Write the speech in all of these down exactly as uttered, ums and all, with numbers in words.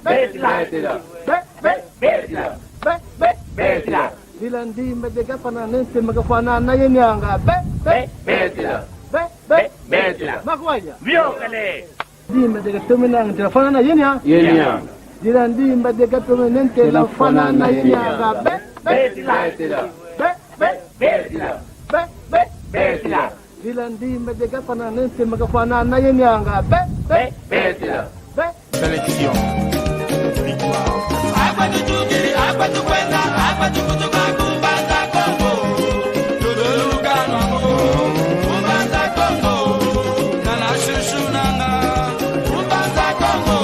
Betila. Betila. Be, be, betila. Be, be, betila. Dila ndimba de gafana nente magafana na yenianga. Be, be, betila. Be, be, betila. Makwanya. Viokale. Ndimba de gatomena nte la fana na yenia. Yenia. Dila ndimba de gatomena nte la fana na yenianga. Be, be, betila. Be, be, betila. Be, be, betila. Dila ndimba de gafana nente magafana na yenianga. Be, be, betila. Be. Sélection. Victoire. Akwa tutukidi, akwa tukwenda, akwa tukutuka ku Mbanza Kongo. Tuduluka nwango ku Mbanza Kongo. Tala chouchou nanga ku Mbanza Kongo.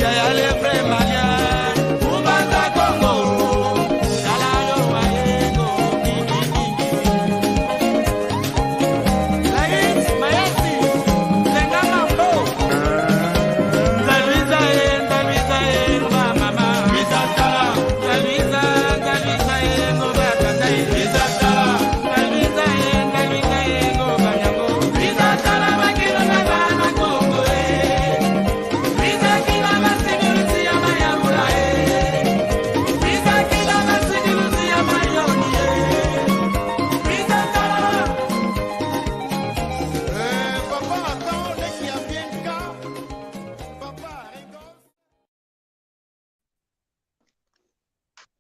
Yaya le vrai malien ku Mbanza Kongo. Tala yo wayengo.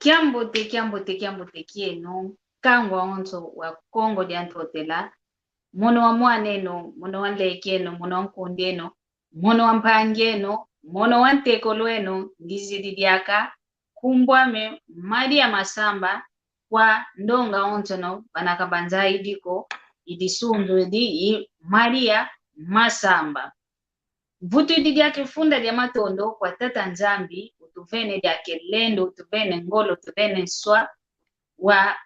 Kiambote, kiambote, kiambote kieno, nkangu awonso wa Kongo dia Ntotela, mono wa mwan'eno, mono wa nlek'eno, mono wa nkund'eno, mono wa mpangi'eno, mono wa ntekolo'eno, ngizidi diaka, nkumbu ame Maria Masamba, kwa ndonga awonsono, vana kabanza idi ko, i disunzudi i Maria Masamba. Mvutudi diaka e funda dia matondo kwa Tata Nzambi, utuvene diaka e lendo, utuvene ngolo, utuvene nswa, wa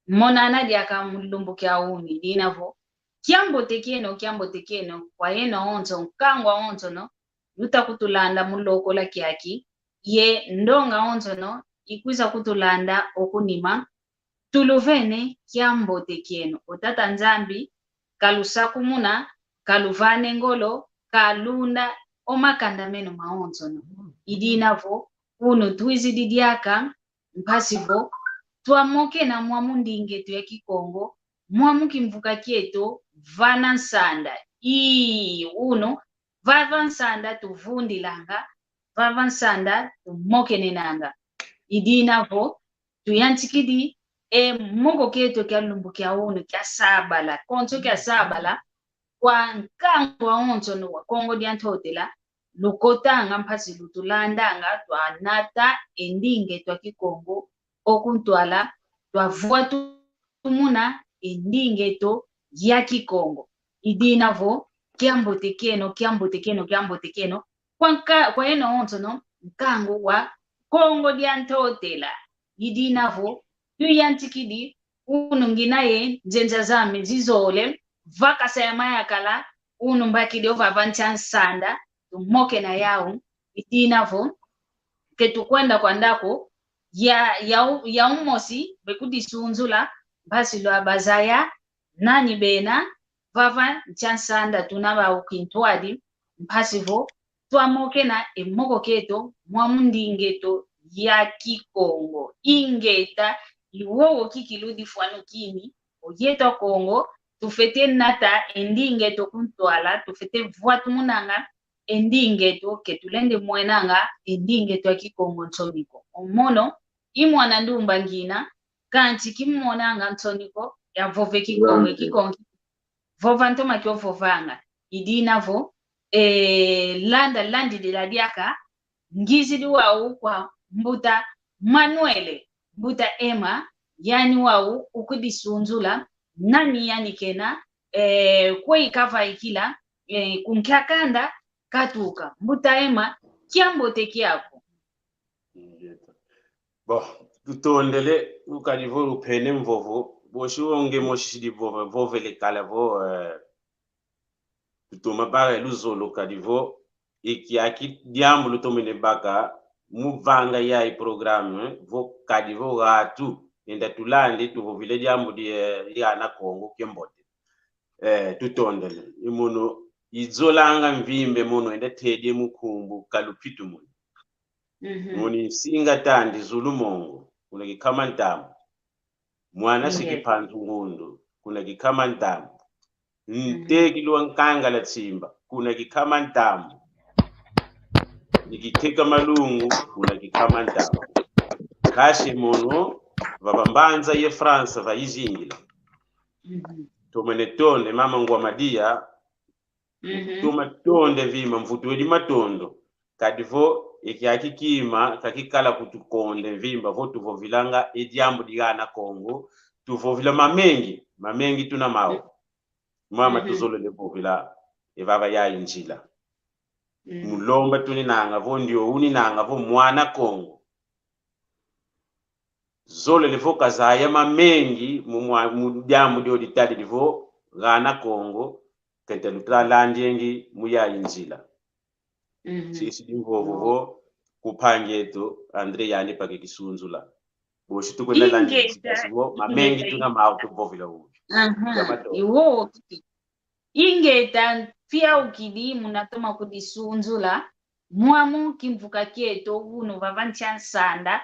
monana diaka mu lumbu kia unu. I dina vo, kiambote kieno, kiambote kieno, kwa yeno awonso, nkangu awonsono, luta kutulanda mu lokola kiaki, ye ndonga awonsono, ikwiza kutulanda oku nima, tuluvene kiambote kieno. O Tata Nzambi, kalusakumuna, kaluvane ngolo, kalunda o makanda meno mawonsono. I dina vo, unu twizidi diaka, mpasi vo twamokena mwamu ndinga eto ya Kikongo, mwamu kimvuka kieto, vana nsanda. Ii, unu, vava nsanda tuvundilanga, vava nsanda tumokenenanga. I dina vo, tuyantikidi e moko kieto kia lumbu kia unu kia sabala, konso kia sabala, kwa nkangu awonsono wa Kongo dia Ntotela, lukotanga mpasi lutulandanga, twanata e ndinga eto ya Kikongo oku ntwala, twavwatumuna e ndinga eto ya Kikongo. I dina vo, kiambote kieno, kiambote kieno, kiambote kieno, kwa nka-, kwa yeno awonsono, nkangu wa Kongo dia Ntotela. I dina vo, tuyantikidi, unu ngina ye nzenza zame zizole, va Kasai ya Mayakala, unu mbakidi o vava nsi a nsanda, tumokena yau. I dina vo, ke tukwenda kwa ndako, ya, ya u-, ya umosi, bekudisunzula, mpasi lwabazaya, nani bena, vava nsi a nsanda tuna bau kintwadi, mpasi vo twamokena e moko kieto, mwamu ndinga eto ya Kikongo. Ingeta, i wowo kikilu difwanu kini, o yeto Akongo, tufwete nata e ndinga eto ku ntwala, tufwete vwatumunanga e ndinga eto, ke tulenda mwenanga e ndinga eto ya Kikongo nsoni ko. O mono, i mwana ndumba ngina, kansi kimonanga nsoni ko, yavova e Kikongo, e Kikongo vova ntoma kio vovanga. I dina vo, eh, landa landidila diaka ngizidi wau kwa mbuta Manuel, mbuta Emma, yani wau ukudisunzula nani yani kena, eh, kwe ikavaikila, eh, ku nkia kanda katuka. Mbuta Emma, kiambote kiaku. Bon, tutondele, ukadi vo lupene mvovo, bosi wo nge mosi sidi vova, vovele kala vo, eh, tutoma baka luzolo kadi vo, i kiaki diambu lutomene baka, mu vanga yayi programme, vo kadi vo ratu, enda tulandi, tuvovele diambu di, eh, di ana Kongo kiambote. Eh, tutondele. I mono, izolanga mvimba mono, enda tedi mu nkumbu, Mhm. Muni Nsinga Tandi Zulu Mongo, kuna Kikama Ntambu. Mwana Siki Panzu Ngundu, kuna Kikama Ntambu. Ntekelo wa Nkangala Tsimba, kuna Kikama Ntambu. Ni Kiteka Malungu, kuna Kikama Ntambu. Kansi mono, vava mbanza ye France va izingila. Mhm. Tomene tonde, mama Ngwa Madia, mhm, toma tonde vima, mvutu edi matondo. Kadi vo, e kiaki kima, ka kikala kutukonda mvimba, vo tuvovilanga e diambu di gana Kongo, tuvovila mamengi, mamengi tuna mau. Mama, mhm, tuzolele vovila, e vava yayi nzila. Mhm. Mu lomba tuninanga vo, ndio uninanga vo mwana Kongo. Zolele vo kazaya mamengi mu mwa-, mu diambu dio ditadidi vo gana Kongo, kete luta landiengi mu yayi nzila. Mhm. Sisi di mvovo vo ku mpangi eto André, yandi mpe ke kisunzula. Bosi tukwenda landi, ingeta, sisi vo mamengi, ingeta, tuna mau tuvovila ubi. Aha. Ya matondo. Iwo kiki. Ingeta, fiaukidi muna toma kudisunzula, mwamu kimvuka kieto unu vava nsi a nsanda,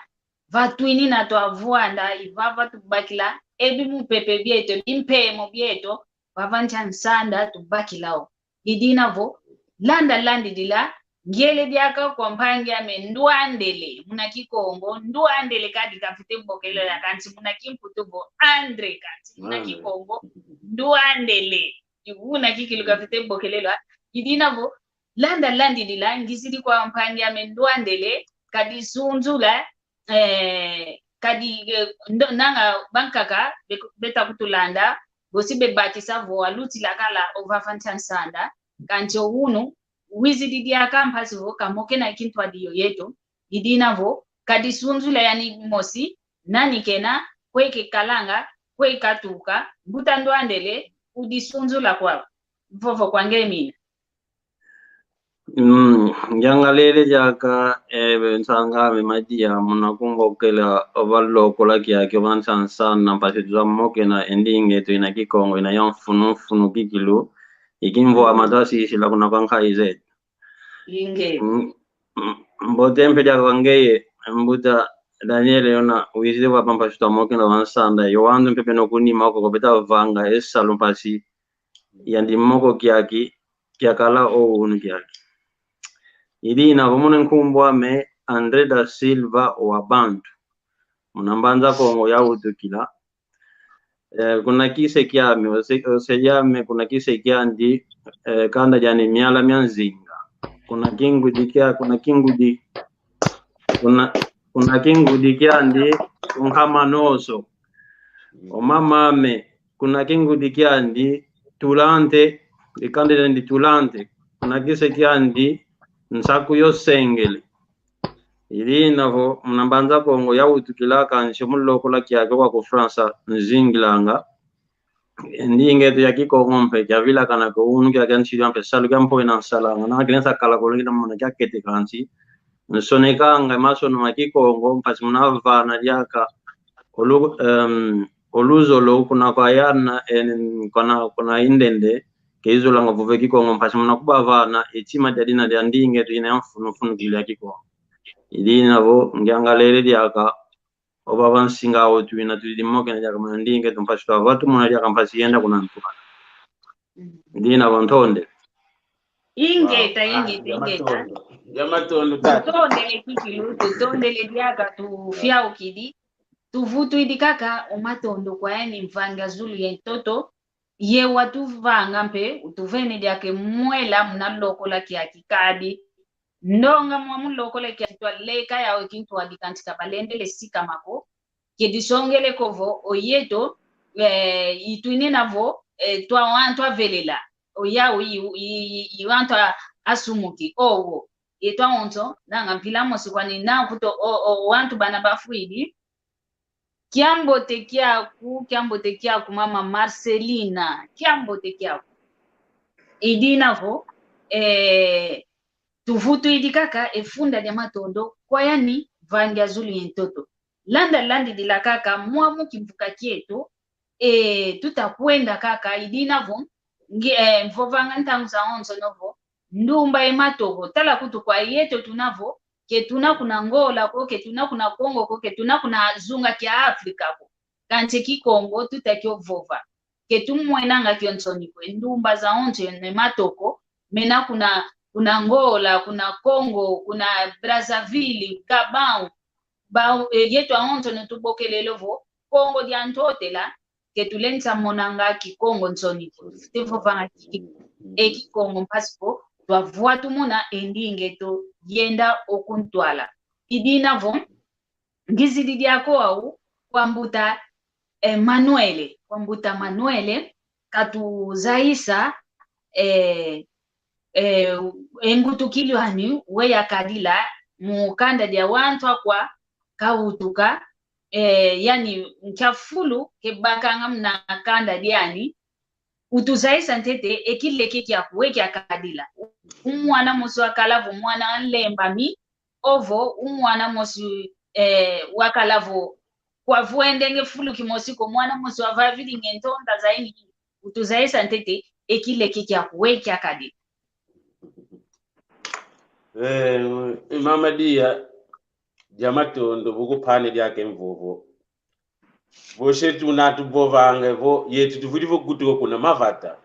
va twinina twavwanda, i vava tubakila, e bimupepe bieto, bimpemo bieto, vava nsi a nsanda tubakila wo. I dina vo, landa landidila, ngiele diaka kwa mpangi ame Ndwandele, muna Kikongo, Ndwandele kadi kafwete bokelela, kansi muna Kimputu vo André, kansi muna Kikongo, Ndwandele. I vuna kikilu kafwete bokelelwa. I dina vo, landa landidila, ngizidi kwa mpangi ame Ndwandele, kadisunzula, eh, kadi, eh, ndo-, nanga bankaka be-, beta kutulanda, bosi bebakisa vo alutila kala o vava nsi a nsanda, kansi o unu, wizidi diaka mpasi vo kamokena kintwadi yo yeto, i dina vo, kadisunzula yani mosi, nani kena, kwe kekalanga, kwe katuka, mbuta Ndwandele, udisunzula kwa, vovo kwa nge mina. Mm, ngiangalele diaka, eh, nsanga ame Madia, muna kumbokela o va lokola kiaki, o va nsi a nsanda, mpasi tuzamokena e ndinga eto ina Kikongo, ina ya mfunu mfunu kikilu, i kimvwama twasisila kuna kwa nkayi zeto. Inge. Mm, mm, mbote mpe diaka kwa ngeye, mbuta Daniel, yona wizidi vava mpasi twamokena va nsanda, yo wantu mpe beno kunima koko beta vanga e salu mpasi yandi moko kiaki, kiakala o unu kiaki. I dina vo, muna nkumbu ame André da Silva wa Bantu, muna Mbanza Kongo yawutukila. Eh, kuna kise kiame, o se-, o se yame, kuna kise kiandi, eh, kanda diani Miala mia Nzinga. Kuna kingudi kia, kuna kingudi, kuna, kuna kingudi kiandi, Nkama Noso. O mama ame, kuna kingudi kiandi, Tulante, e kanda diandi Tulante. Kuna kise kiandi, Nsaku yo Sengele. I dina vo, muna Mbanza Kongo yawutukila, kansi mu lokola kiaki kwa ku France, nzingilanga. E ndinga eto ya Kikongo mpe kiavilakana ko unu, kia, kia nsi dia mpe salu kia mpo ina nsalanga. Na kina sakala kolengina muna kiakete, kansi nsonekanga e masono ma Kikongo, mpasi muna vana diaka o lu-, em, o luzolo kuna kwa yana, en, kuna, kuna indende, ke izolanga vova e Kikongo, mpasi muna kubavana e tima dia dina dia ndinga eto ina ya mfunu mfunu kikilu ya Kikongo. I dina vo, ngiangalele diaka, o vava nsinga wo twina, twidi mokena diaka muna ndinga eto, mpasi twavatu muna diaka mpasi yenda kuna ntwala. I dina vo, ntonde. Ingeta, wow, ah, ingeta, ya ingeta. Matondo. Ya matondo, tata. Tutondele kikilu, tutondele diaka, tufiaukidi. Tuvutwidi kaka o matondo kwa yani Mvangi a Zulu ye Ntoto, ye watuvanga mpe, utuvene diaka e mwela muna lokola kiaki kadi. Ndonga mwa mu lokola kiaki twaleka yau e kintwadi kansi ka balendele sikama ko. Ke disongele ko vo, o yeto, eh, i twinina vo, eh, twa wantu avelela. O yau i, i, i, i wantu a-, asumuki. Owo. Yeto awonso, nanga mpila mosi kwani na kuto o, o wantu bana bafwidi. Kiambote kiaku, kiambote kiaku, mama Marcelina, kiambote kiaku. I dina vo, eh, tuvutwidi kaka e funda dia matondo kwa yani Mvangi a Zulu ye Ntoto. Landa landidila kaka mwamu kimvuka kieto, eh, tuta kwenda kaka, i dina vo, ngi-, eh, mvovanga ntangu zawonsono vo, ndumba ye matovo, tala kutu kwa yeto tuna vo, ke tuna kuna Angola ko, ke tuna kuna Congo ko, ke tuna kuna zunga kia Afrika ko. Kansi Kikongo tuta kio vova. Ke tumwenanga kio nsoni ko. E ndumba zawonso, e matoko mena kuna, kuna Angola, kuna Congo, kuna Brazzaville, Gabão, ba, e, yeto awonso no tubokelele vo Kongo dia Ntotela, ke tulenda monanga Kikongo nsoni ko. Tuvovanga ki-, e Kikongo mpasi vo twavwa tumona e ndinga eto yenda o ku ntwala. I dina vo, ngizidi diaka wau kwa mbuta, eh, Manuele, kwa mbuta Manuele, katuzayisa, eh, eh, e ngutukilo ani we yakadila mu kanda dia wantu akwa kawutuka, eh, yani nkia fulu ke bakanga muna kanda diani, utuzayisa ntete e kileke kiaku we kiakadila. U mwana mosi wakala vo mwana nlembami, ovo u mwana mosi, eh, wakala vo kwa vwendenge fulu kimosi ko, mwana mosi wavavidinge ntonda zaini, utuzayisa ntete e kileke kiaku we kiakadila. Eh, mama Dia, dia matondo, bu kumpana diaka e mvovo. Vo se tuna tuvovanga vo, yetu tuvwidi vo kutuka kuna mavata.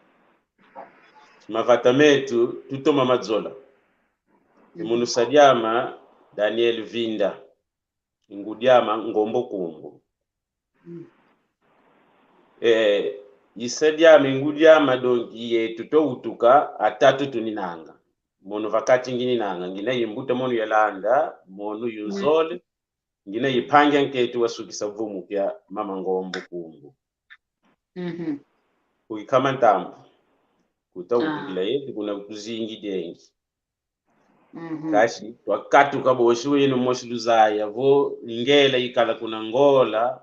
Mavata metu, tutoma mazola. E munu se diame Daniel Vinda. E ngudi ame Ngombo Kumbu. Mm. Eh, i se diame, e ngudi ame, donc, yetu twawutuka, atatu tuninanga. Mono va kati ngininanga, ngina ye mbuta mono yalanda, mono yunzole, ngina ye mpangi ankento wasukisa vumu kia mama Ngombo Kumbu. Mhm. Ku Kikama Ntambu. Kuta wutukila yetu, kuna kutuzingidiengi. Mhm. Kansi twakatuka bosi, weno mosi luzaya vo ngela ikala kuna Angola,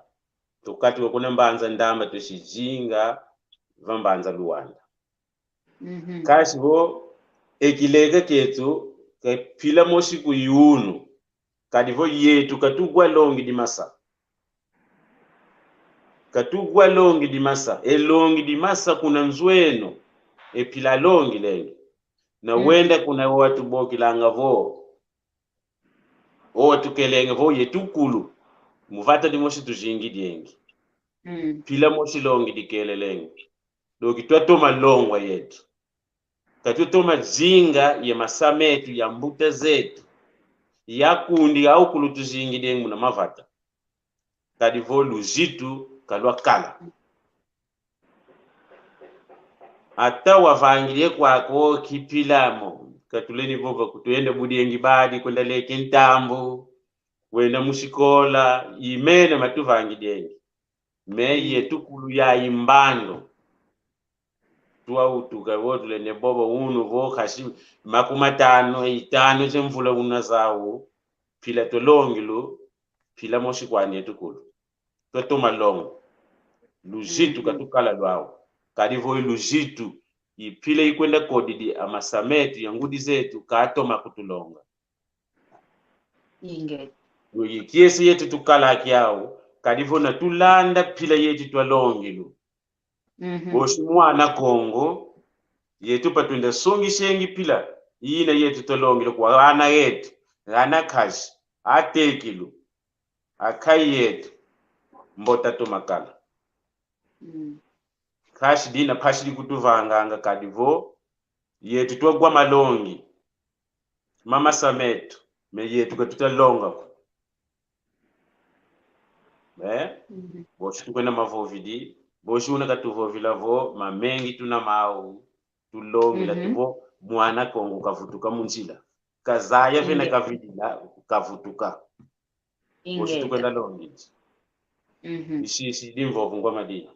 tukatuka kuna Mbanza Ndamba, tusizinga va Mbanza Luanda. Mhm. Kansi vo e kileke kietu ke mpila mosi ku yunu, kadi vo yetu katugwa longidi masa. Katugwa longidi masa. E longidi masa kuna nzo eno, e mpila longilenge. Na wenda kuna o watubokilanga vo, o watukelenge vo yetu kulu, mu vata dimosi tuzingidiengi. Mm. Mpila mosi longidi kelelenge. Donc, twatoma longwa yetu. Katutoma zinga ye masa metu, ya mbuta zetu, ya kundi au kulu tuzingidiengi muna mavata. Kadi vo luzitu kalwakala. Ata wavangidi e kwaku ki mpila mo, katulendi vova ko, twenda budiengi badi, kwenda leke ntambu, kwenda mu sikola, i mena matuvangidiengi. Mais yetu kulu yayi mbandu. Twawutuka vo tulenda vova unu vo kansi makumatanu, itanu ze mvula una zau, mpila twalongilu, mpila mosi kwandi yetu kulu. Twatoma longa. Luzitu katukala lwau. Kadi vo i luzitu, i mpila ikwenda kodidi, amasa metu, ya ngudi zetu, katoma kutulonga. Inge. Yo ye kiese yetu tukala kiau, kadi vo na tulanda mpila yetu twalongilu. Mhm. Bosi mwana Kongo, yetu pa twenda songisengi mpila ina yetu twalongilu kwa ana yetu, ana nkazi, atekilu, akayi yetu, mbote toma kala. Mm. Kansi dina mpasi dikutuvanganga kadi vo, yetu twagwa malongi ma masa metu, mais yetu katuta longa ko. Eh? Mhm. Bosi tukwenda mavovidi, bosi una katuvovila vo, mamengi tuna mau, tulongila, mhm, tu vo, mwana Kongo kavutuka mu nzila. Kazaya vena, inge, kavidila, kavutuka. Bosi, ingeta, tukwenda longidi. Mhm. Isi, isi, di mvovo ngwa madina.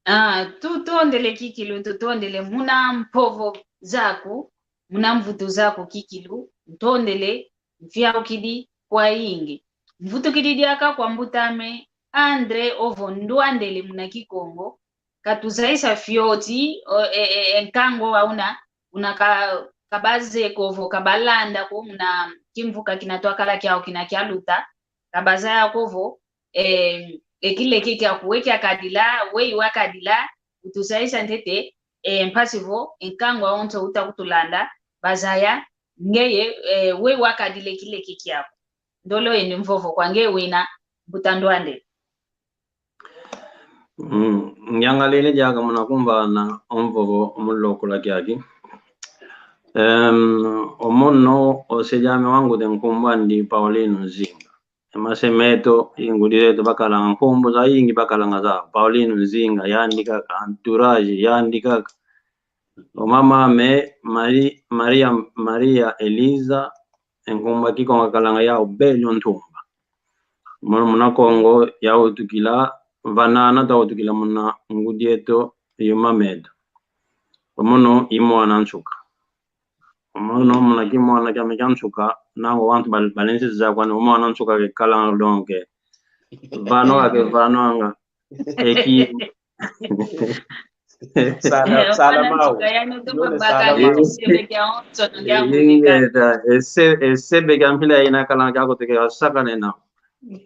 Ah, tutondele kikilu, tutondele muna mvovo zaku, muna mvutu zaku kikilu, ntondele mfiaukidi kwayingi. Mvutukidi diaka kwa mbut'ame André, ovo ndwandele muna Kikongo, katuzayisa fioti, o, e, e, e nkangu auna, una ka, kabazeye ko vo, kabalanda ko muna kimvuka kina twakala kiau kina kialuta, kabazaya ko vo, e, e kileke kiaku we kiakadila, we i wakadila, utuzayisa ntete, e, mpasi vo, e nkangu awonso uta kutulanda, bazaya, Ngeye, eh, we wakadile kile kikiaku. Ndolo eni mvovo kwa nge wina, mbuta Ndwande. Mm, ngiangalele diaka muna kumvana o mvovo mu lokola kiaki. Em, o mono o se diame wa ngudi nkumbu andi Paulino Nzinga. E mase meto, i ngudi zeto bakalanga nkumbu zayingi, bakalanga za Paulino Nzinga, yandi kaka, entourage, yandi kaka. O mama ame, Mari-, Maria, Maria Eliza, e nkumbu a Kikongo akalanga yau Belio Ntumba. Mono muna Kongo yawutukila, vanana tawutukila muna ngudi eto yo mama eto. O mono i mwana nsuka. O mono muna kimwana kiame kia nsuka, nangu wantu bal-, balenzi za kwani, o mwana nsuka kekala donc. Vano ake vano anga. Eki. Sala, Eh, sala mwana mau. Nsuka yano toko Yole baka sala ni mau. tusebe kia onso na kia mubika. Ingeta, ese, esebe kia mpila ina kala kia kuteke sakane na.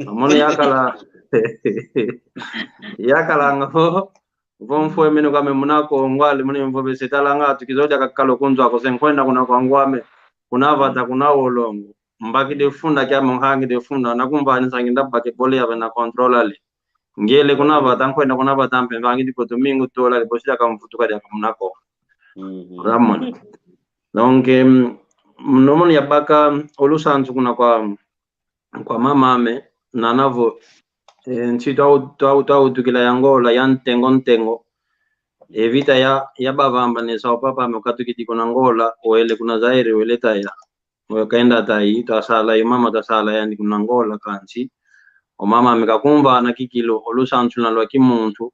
Mono yakala, yakala nga vo, vo mfwe meno kame muna Kongo ali muna mvo bese talanga tu kizodia kakalo kunzwa ko se nkwenda kuna kwa ngwame, kuna vata, kuna wolongo. Mbaki defunda kia mhangi defunda, na kumva ni sangi ndabake bole ya bena contrôle ali. Ngele kuna vata, nkwenda kuna vata mpe, mvangi di poto mingu tola, di bosi diaka mvutuka diaka muna Kongo. Mhm. Ramon. Donc, em, mono mono yabaka o lusansu kuna kwa, kwa mama ame, nana vo, eh, nsi twa, twa, twawutukila ya Angola, ya ntengo ntengo. E vita ya, ya bavamba ne sa o papa ame okatukidi kuna Angola, wele kuna Zaire, wele taya. Wele kenda tayi, twasala, yo mama twasala yandi kuna Angola kansi. O mama ame kakumvana kikilu o lusansu luna lwa kimuntu.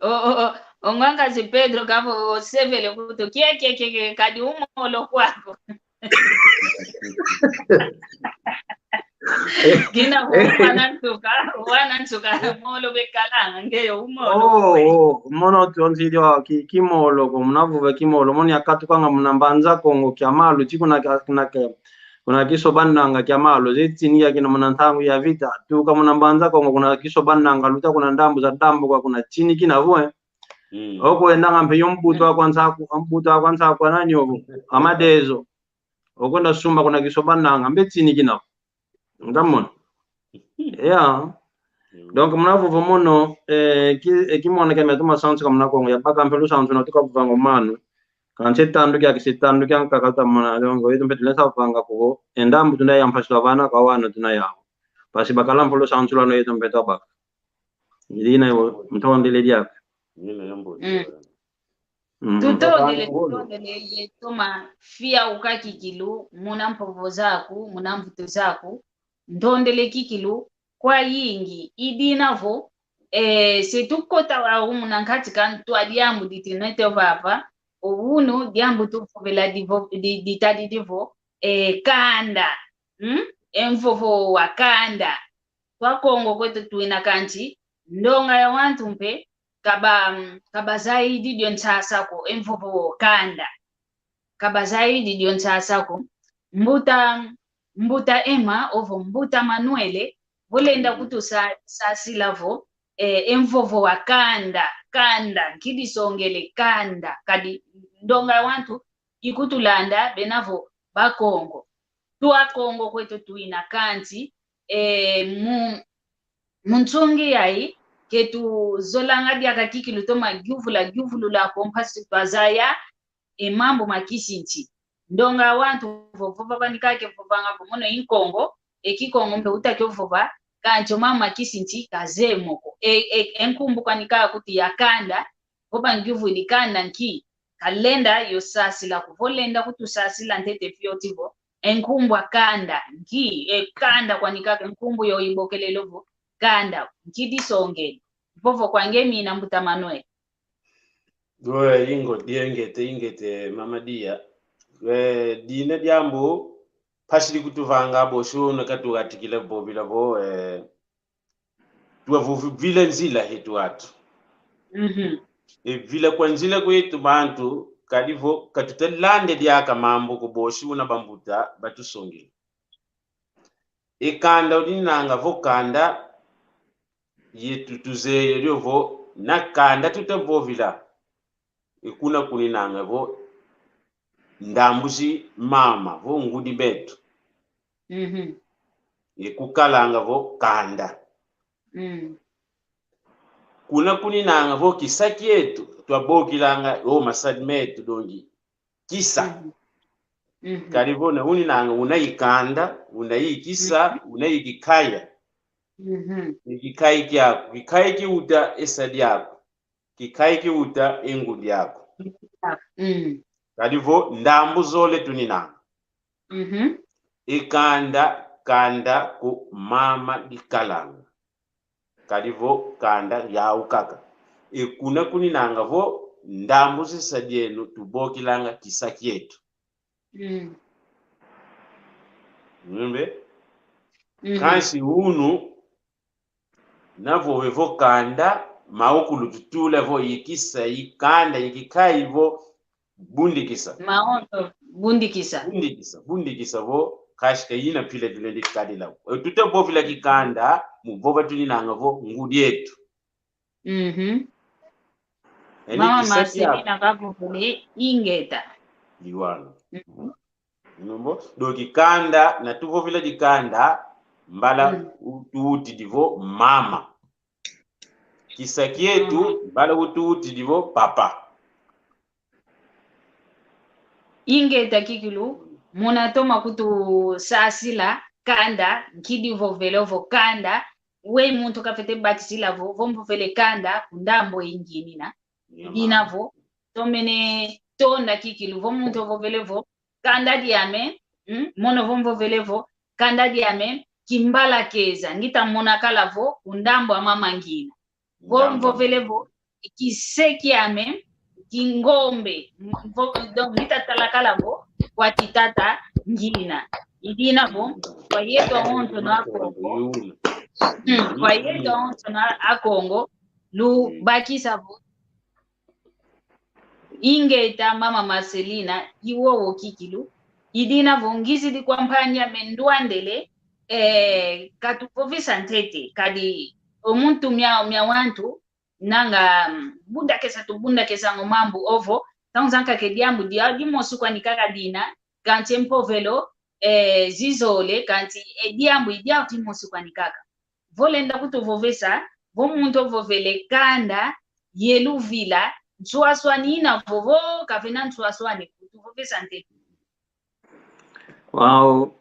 O, o, o, o nganga si Pedro kavo sevele kutu, kie, kie, kie, kie, kadi umolo kwako. Kina wana nsuka, wana nsuka, molo bekalanga, ngeyo umolo. Oh, oh, mono tonzi dio ki, kimolo, ko muna vuve kimolo, mono yakatukanga muna Mbanza Kongo kia malu, ti kuna kia, kuna kia, kuna Kisobananga kia malu, zeti ni ya kina muna ntangu ya vita, tuka muna Mbanza Kongo, kuna Kisobananga, luta kuna ndambu za ndambu kwa kuna tini kina vue. Mm. Oko endanga mpe yo mbutu akwa nsaku, mbutu akwa nsaku kwa nani ovo? Amadezo. Okwenda sumba kuna Kisobananga, mbe tini kina. Ndamona. Yeah. Mm. Donc, muna vovo mono, eh, ki, eh, kimwana kia meto masansu ka muna Kongo, yabaka mpe lusansu na tuka vuvanga manu. Kansi tandu kia kisi tandu kia nkaka ta mona, donc, yeto mpe tulesa vanga ko, e ndambu tuna ya mpasi twa vana kwa wana tuna yau. Mpasi bakala mpe lusansu lwano yeto mpe twabaka. Ndina yo, ntondele diaka. Ndina ya mbo. Mm. Mm. Tutondele, tutondele ye toma fiauka kikilu, muna mvovo zaku, muna mvutu zaku, ntondele kikilu, kwa yingi, i dina vo, eh, se tukota wau muna nkati ka ntwa diambu ditinete vava, o unu diambu tuvovela divo-, di-, ditadidi vo, eh, kanda, hmm? E mvovo wa kanda. Kwa Kongo kweto twina kansi, ndonga ya wantu mpe, kaba, kaba zaidi dio nsasa ko, e mvovo wo kanda. Kaba zaidi dio nsasa ko. Mbuta, mbuta Emma, ovo mbuta Manuele, vo lenda kutusa-, sasila vo, eh, e mvovo wa kanda, kanda, nki disongele kanda, kadi ndonga ya wantu, ikutulanda, bena vo, Bakongo. Twa Kongo kweto twina kansi, eh, mu, mu nsungi yayi, ke tuzolanga diaka kikilu toma giuvula, giuvulula ko mpasi twazaya, e mambu ma kisi nsi. Ndonga wantu vo, vova kwani kake vovanga vo mono i Nkongo, e Kikongo mpe uta kio vova, kansi o mambu ma kisi nsi kazeye mo ko. E, e, e nkumbu kwani kaka kuti ya kanda, vo bangiuvwidi kanda nki, kalenda yo sasila ko, vo lenda kutusasila ntete fioti vo, e nkumbu a kanda nki, e kanda kwani kaka, e nkumbu yo ibokelelo vo kanda, nki disongele. Vovo kwa nge mina, mbuta Manuel. We, ingeta, ingeta, ingeta, mama Dia. We, dina diambu, mpasi di kutuvanga bosi una katukatikila vovila vo, eh, tuwa vo vila nzila hetu atu. Mhm. E vila kwa nzila kwetu bantu, kadi vo katuta landa diaka mambu ko bosi una bambuta batusongele. E kanda odinanga vo kanda, Yetu tuzeye dio vo, na kanda tuta vovila, e kuna kuninanga vo ndambu zi mama, vo ngudi metu. Mhm. E kukalanga vo kanda. Mm. Kuna kuninanga vo kisa kietu, twabokilanga o masadi metu dongi kisa. Mhm. Mhm. Kadi vo na uninanga una i kanda, una i kisa, una i kikaya. Mhm. I kikayi kiaku, kikayi kiuta e sadi aku, kikayi kiuta e ngudi aku. Mm. Kadi vo ndambu zole tuninanga. Mhm. E kanda, kanda ku mama dikalanga. Kadi vo kanda yau kaka. E kuna kuninanga vo ndambu zi sadi enu tubokilanga kisa kietu. Mm. Numbe? Mhm. Kansi unu, na vove vo kanda, mawu kulu tutula vo i kisa, i kanda, i kikayi vo bundikisa. Mawondo, bundikisa. Bundikisa, bundikisa vo, kansi ka yina mpila tulendi kadila. E tuta vovila kikanda, mu vova tuninanga vo ngudi etu. Mhm. Eni Mama kisa kiaku. Marcelina kavovele ingeta. Iwana. Mhm. Numbo, do kikanda, na tuvovila kikanda, mbala Mm. u-, tuwutidi vo mama. Kisa kietu, Mhm. mbala u-, tuwutidi vo papa. Ingeta kikilu, muna toma kutusasila kanda, nkidi vovele vo kanda, we muntu kafwete bakisila vo, vo mvovele kanda, ku ndambu inginina. Dina vo, tomene tonda kikilu, vo muntu vovele vo, kanda diame, mm, mono vo mvovele vo, kanda diame, kimbala keza, ngita mona kala vo, ku ndambu a mama ngina. Vo mvovele vo, kise kiame, kingombe, vo, donc, ngita tala kala vo, kwa titata ngina. I dina vo, kwa yeto awonso na Kongo. Mm, kwa yeto awonso na Kongo, lubakisa vo, ingeta mama Marcelina, i wowo kikilu, i dina vo ngizidi kwa mpangi ame ndwandele, eh, katuvovesa ntete, kadi o muntu mia, mia wantu, nanga, mm, bundakesa tubundakesanga o mambu ovo, ntangu zankaka e diambu dia, dimosi kwani kaka dina, kansi e mpovelo, eh, zizole, kansi e diambu i diau dimosi kwani kaka. Vo lenda kutuvovesa, vo muntu ovovele kanda ye luvila, nswaswani ina vo, vo kavena nswaswani, kutuvovesa ntete. Wau,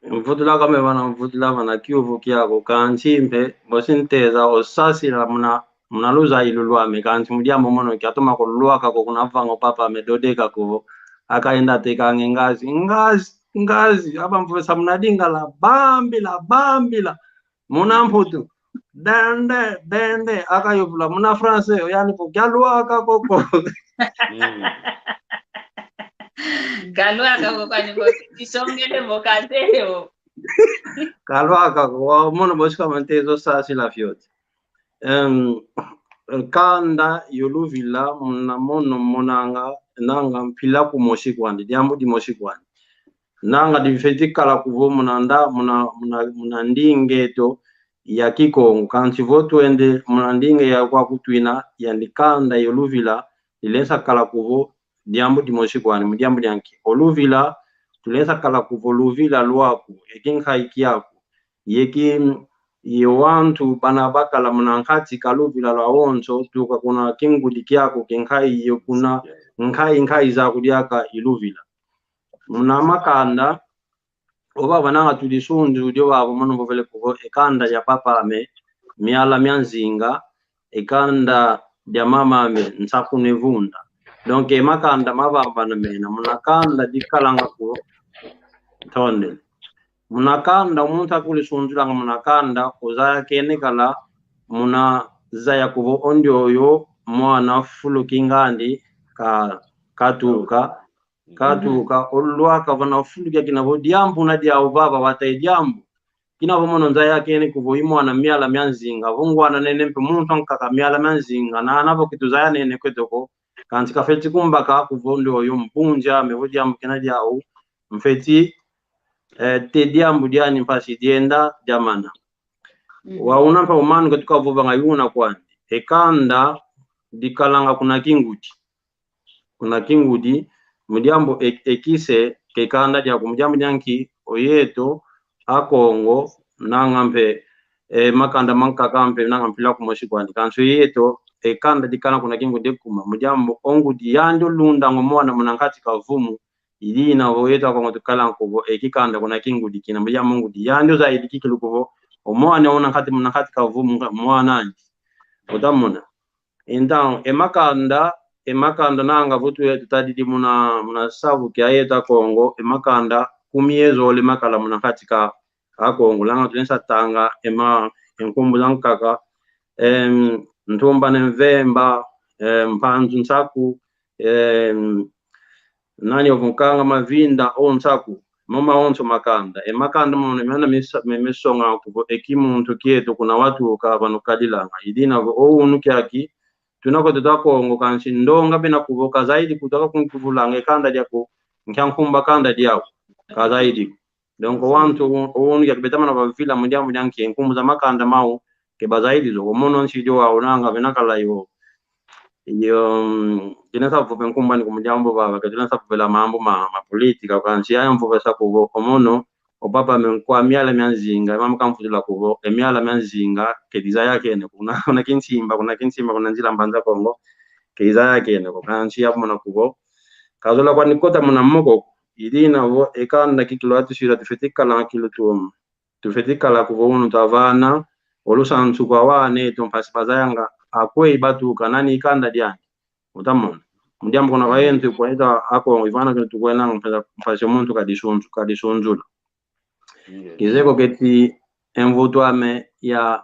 mvutulaka me vana, mvutula vana kiuvu kiaku, kansi mpe, bosi nteza, osasila muna, muna luzayilu lwame, kansi mu diambu mono kiatoma kulwaka ko kuna vanga o papa ame dodeka ko, akaenda tekanga e ngazi, ngazi, ngazi, aba mvovesa muna Lingala, bambila, bambila, muna Mputu, dende, dende, akayuvula muna français, oyandi vo, kialwaka ko ko. Mm. Kalwaka ko kwani vo, kisongele vo kazeye vo. Kalwaka ko, wa mono bosi kama nteza osasila fioti. Em, kanda yo luvila, muna mono monanga, nanga mpila kumosi kwandi, diambu dimosi kwandi. Nanga difweti kala kuvo muna nda-, muna, muna, muna ndinga eto ya Kikongo. Kansi vo twende muna ndinga ya kwaku twina, yandi kanda yo luvila, dilensa kala kuvo diambu dimosi kwani, mu diambu dia nki? O luvila, tulensa kala kuvo luvila lwaku, e kinkayi kiaku, ye ki, ye wantu bana bakala muna nkati ka luvila lwawonso, tuka kuna kingudi kiaku, kinkayi ye kuna nkayi, nkayi zaku diaka i luvila. Muna makanda, o baba nanga tudi sundu dio babo mono mvovele kuvo e kanda dia papa ame, Miala mia Nzinga, e kanda dia mama ame, Nsaku ne Vunda. Donc, e makanda mavambana mena, muna kanda dikalanga ko, tonde. Muna kanda, o muntu akulu sunzulanga muna kanda, ozaya kene kala, muna zaya kuvo o ndioyo, mwana fulu kingandi, ka, katuka, katuka, olwaka vana fulu kia kina vo diambu na diau vava wata e diambu. Kina vo mono nzaya kene kuvo i mwana Miala mia Nzinga, vo ngwana nene mpe muntu ankaka Miala mia Nzinga, na, na vo kitu zaya nene kweto ko, kansi kafweti kumbaka kuvo ndioyo mbunzi ame vo diambu kina diau, mfweti, eh, te diambu diani mpasi dienda diamana. Wa una mpe o mano ke tukavovanga yuna kwandi. E kanda dikalanga kuna kingudi. Kuna kingudi, mu diambu e, e kise ke kanda diaku, mu diambu dia nki, o yeto, a Kongo, nanga mpe, e, makanda mankaka mpe, nanga mpila kumosi kwandi. Kansi o yeto, e kanda dikala kuna kingudi kuma, mu diambu o ngudi yandi olundanga o mwana muna nkati ka vumu, i dina vo yeto a Kongo tukala nkuvo, e kikanda kuna kingudi kina, mu diambu ngudi yandi ozaidi kikilu kuvo, o mwana una nkati, muna nkati ka vumu, nga mwana angi. Uta mona. Então, e makanda, e makanda nanga vo tu-, tutadidi muna, muna savu kia yeto a Kongo, e makanda kumi ye zole makala muna nkati ka a Kongo. Langa tulenda tanga e ma-, e nkumbu zankaka, em, Ntumba ne Mvemba, em, Mpanzu Nsaku, em, nani ovo, Nkanga Mavinda o Nsaku, mo mawonso makanda. E makanda mono, mena misa-, me-, mesonga kuvo e kimuntu kieto kuna watuka vana kadilanga. I dina vo o unu kiaki, tuna kweto twa Kongo, kansi ndonga bena kuvo kazaidi kutuka kunkuvulanga e kanda diaku, nkia nkumbu a kanda diaku, kazaidi. Donc, o wantu, o unu kiaki beta mana bavila mu diambu dia nki, nkumbu za makanda mau ke bazaidi zo. O mono nsi dio wau nanga bena kala yo. Yo, mm, kina sa vova nkumbu ani ku mu diambu vava, ke tuna sa vovela mambu ma, ma politika, kansi yaya mvovesa kuvo, o mono, o papa me nkwa miala mia Nzinga, mama kamvutula kuvo, e miala mia Nzinga, ke dizayakene, kuna, kuna Kinsimba, kuna Kinsimba, kuna nzila Mbanza Kongo, ke dizayakene ko, kansi yamona kuvo, kazola kwani kota muna moko, i dina vo, e kanda kikilu atu sira tufwete kala kikilu tu, tufwete kala kuvo unu twavana, o lusansu kwa wana eto mpasi bazayanga, akweyi batuka, nani i kanda diani. Uta mona. Mu diambu kuna va yentu kwa ita a Kongo, i vana kina tukwena mpasi, mpasi muntu kadisunzu-, kadisunzula. Yes. Kizeye ko keti e mvutu ame ya,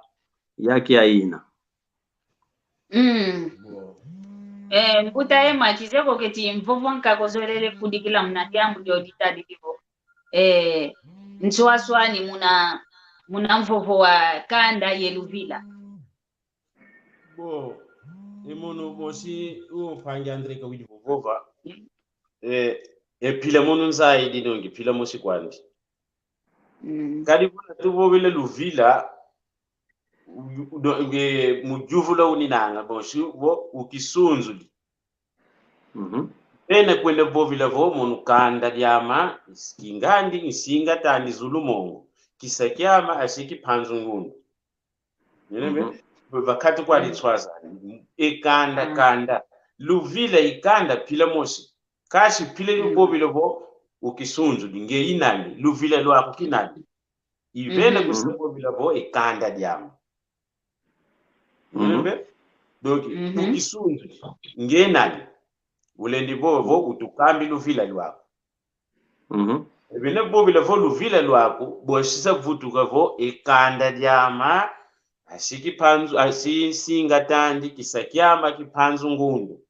ya kia ina. Mm. Bon. Eh, mbuta Emma, kizeye ko keti mvovo nkaka ozolele fudikila muna diambu dio ditadidi vo. Eh, nswaswani muna, muna mvovo wa kanda ye luvila. Bon, e mono mosi o mpangi André kawidi vovova. Eh, e mpila mono nzayi dinongi, mpila mosi kwandi. Mm. Kadi kuna tuvovele luvila, u-, u-, do-, nge, mu yuvula uninanga, bon, si vo ukisunzuli. Mhm. Bena kwenda vovila vo mono kanda diama, kingandi, nsinga tandi zulu mongo. Kisa kiama, asiki Mpanzu Ngundu. Nene me, mhm, vakati kwa, mm, litswaza. E kanda, mm, kanda. Luvila i kanda mpila mosi. Kansi mpila, mm, luvovila vo ukisunzuli, nge i nani, luvila lwaku ki nani. I vena, mhm, kusa vovila vo e kanda diama. Mhm. Nene me? Donc, mhm, ukisunzuli, nge nani. Ulendi vo, vo utukambi luvila lwaku. Mhm. E bena vovila vo luvila lwaku, bwasisa vutuka vo e kanda diama, asiki Mpanzu, asi nsinga tandi, kisa kiama ki Mpanzu Ngundu,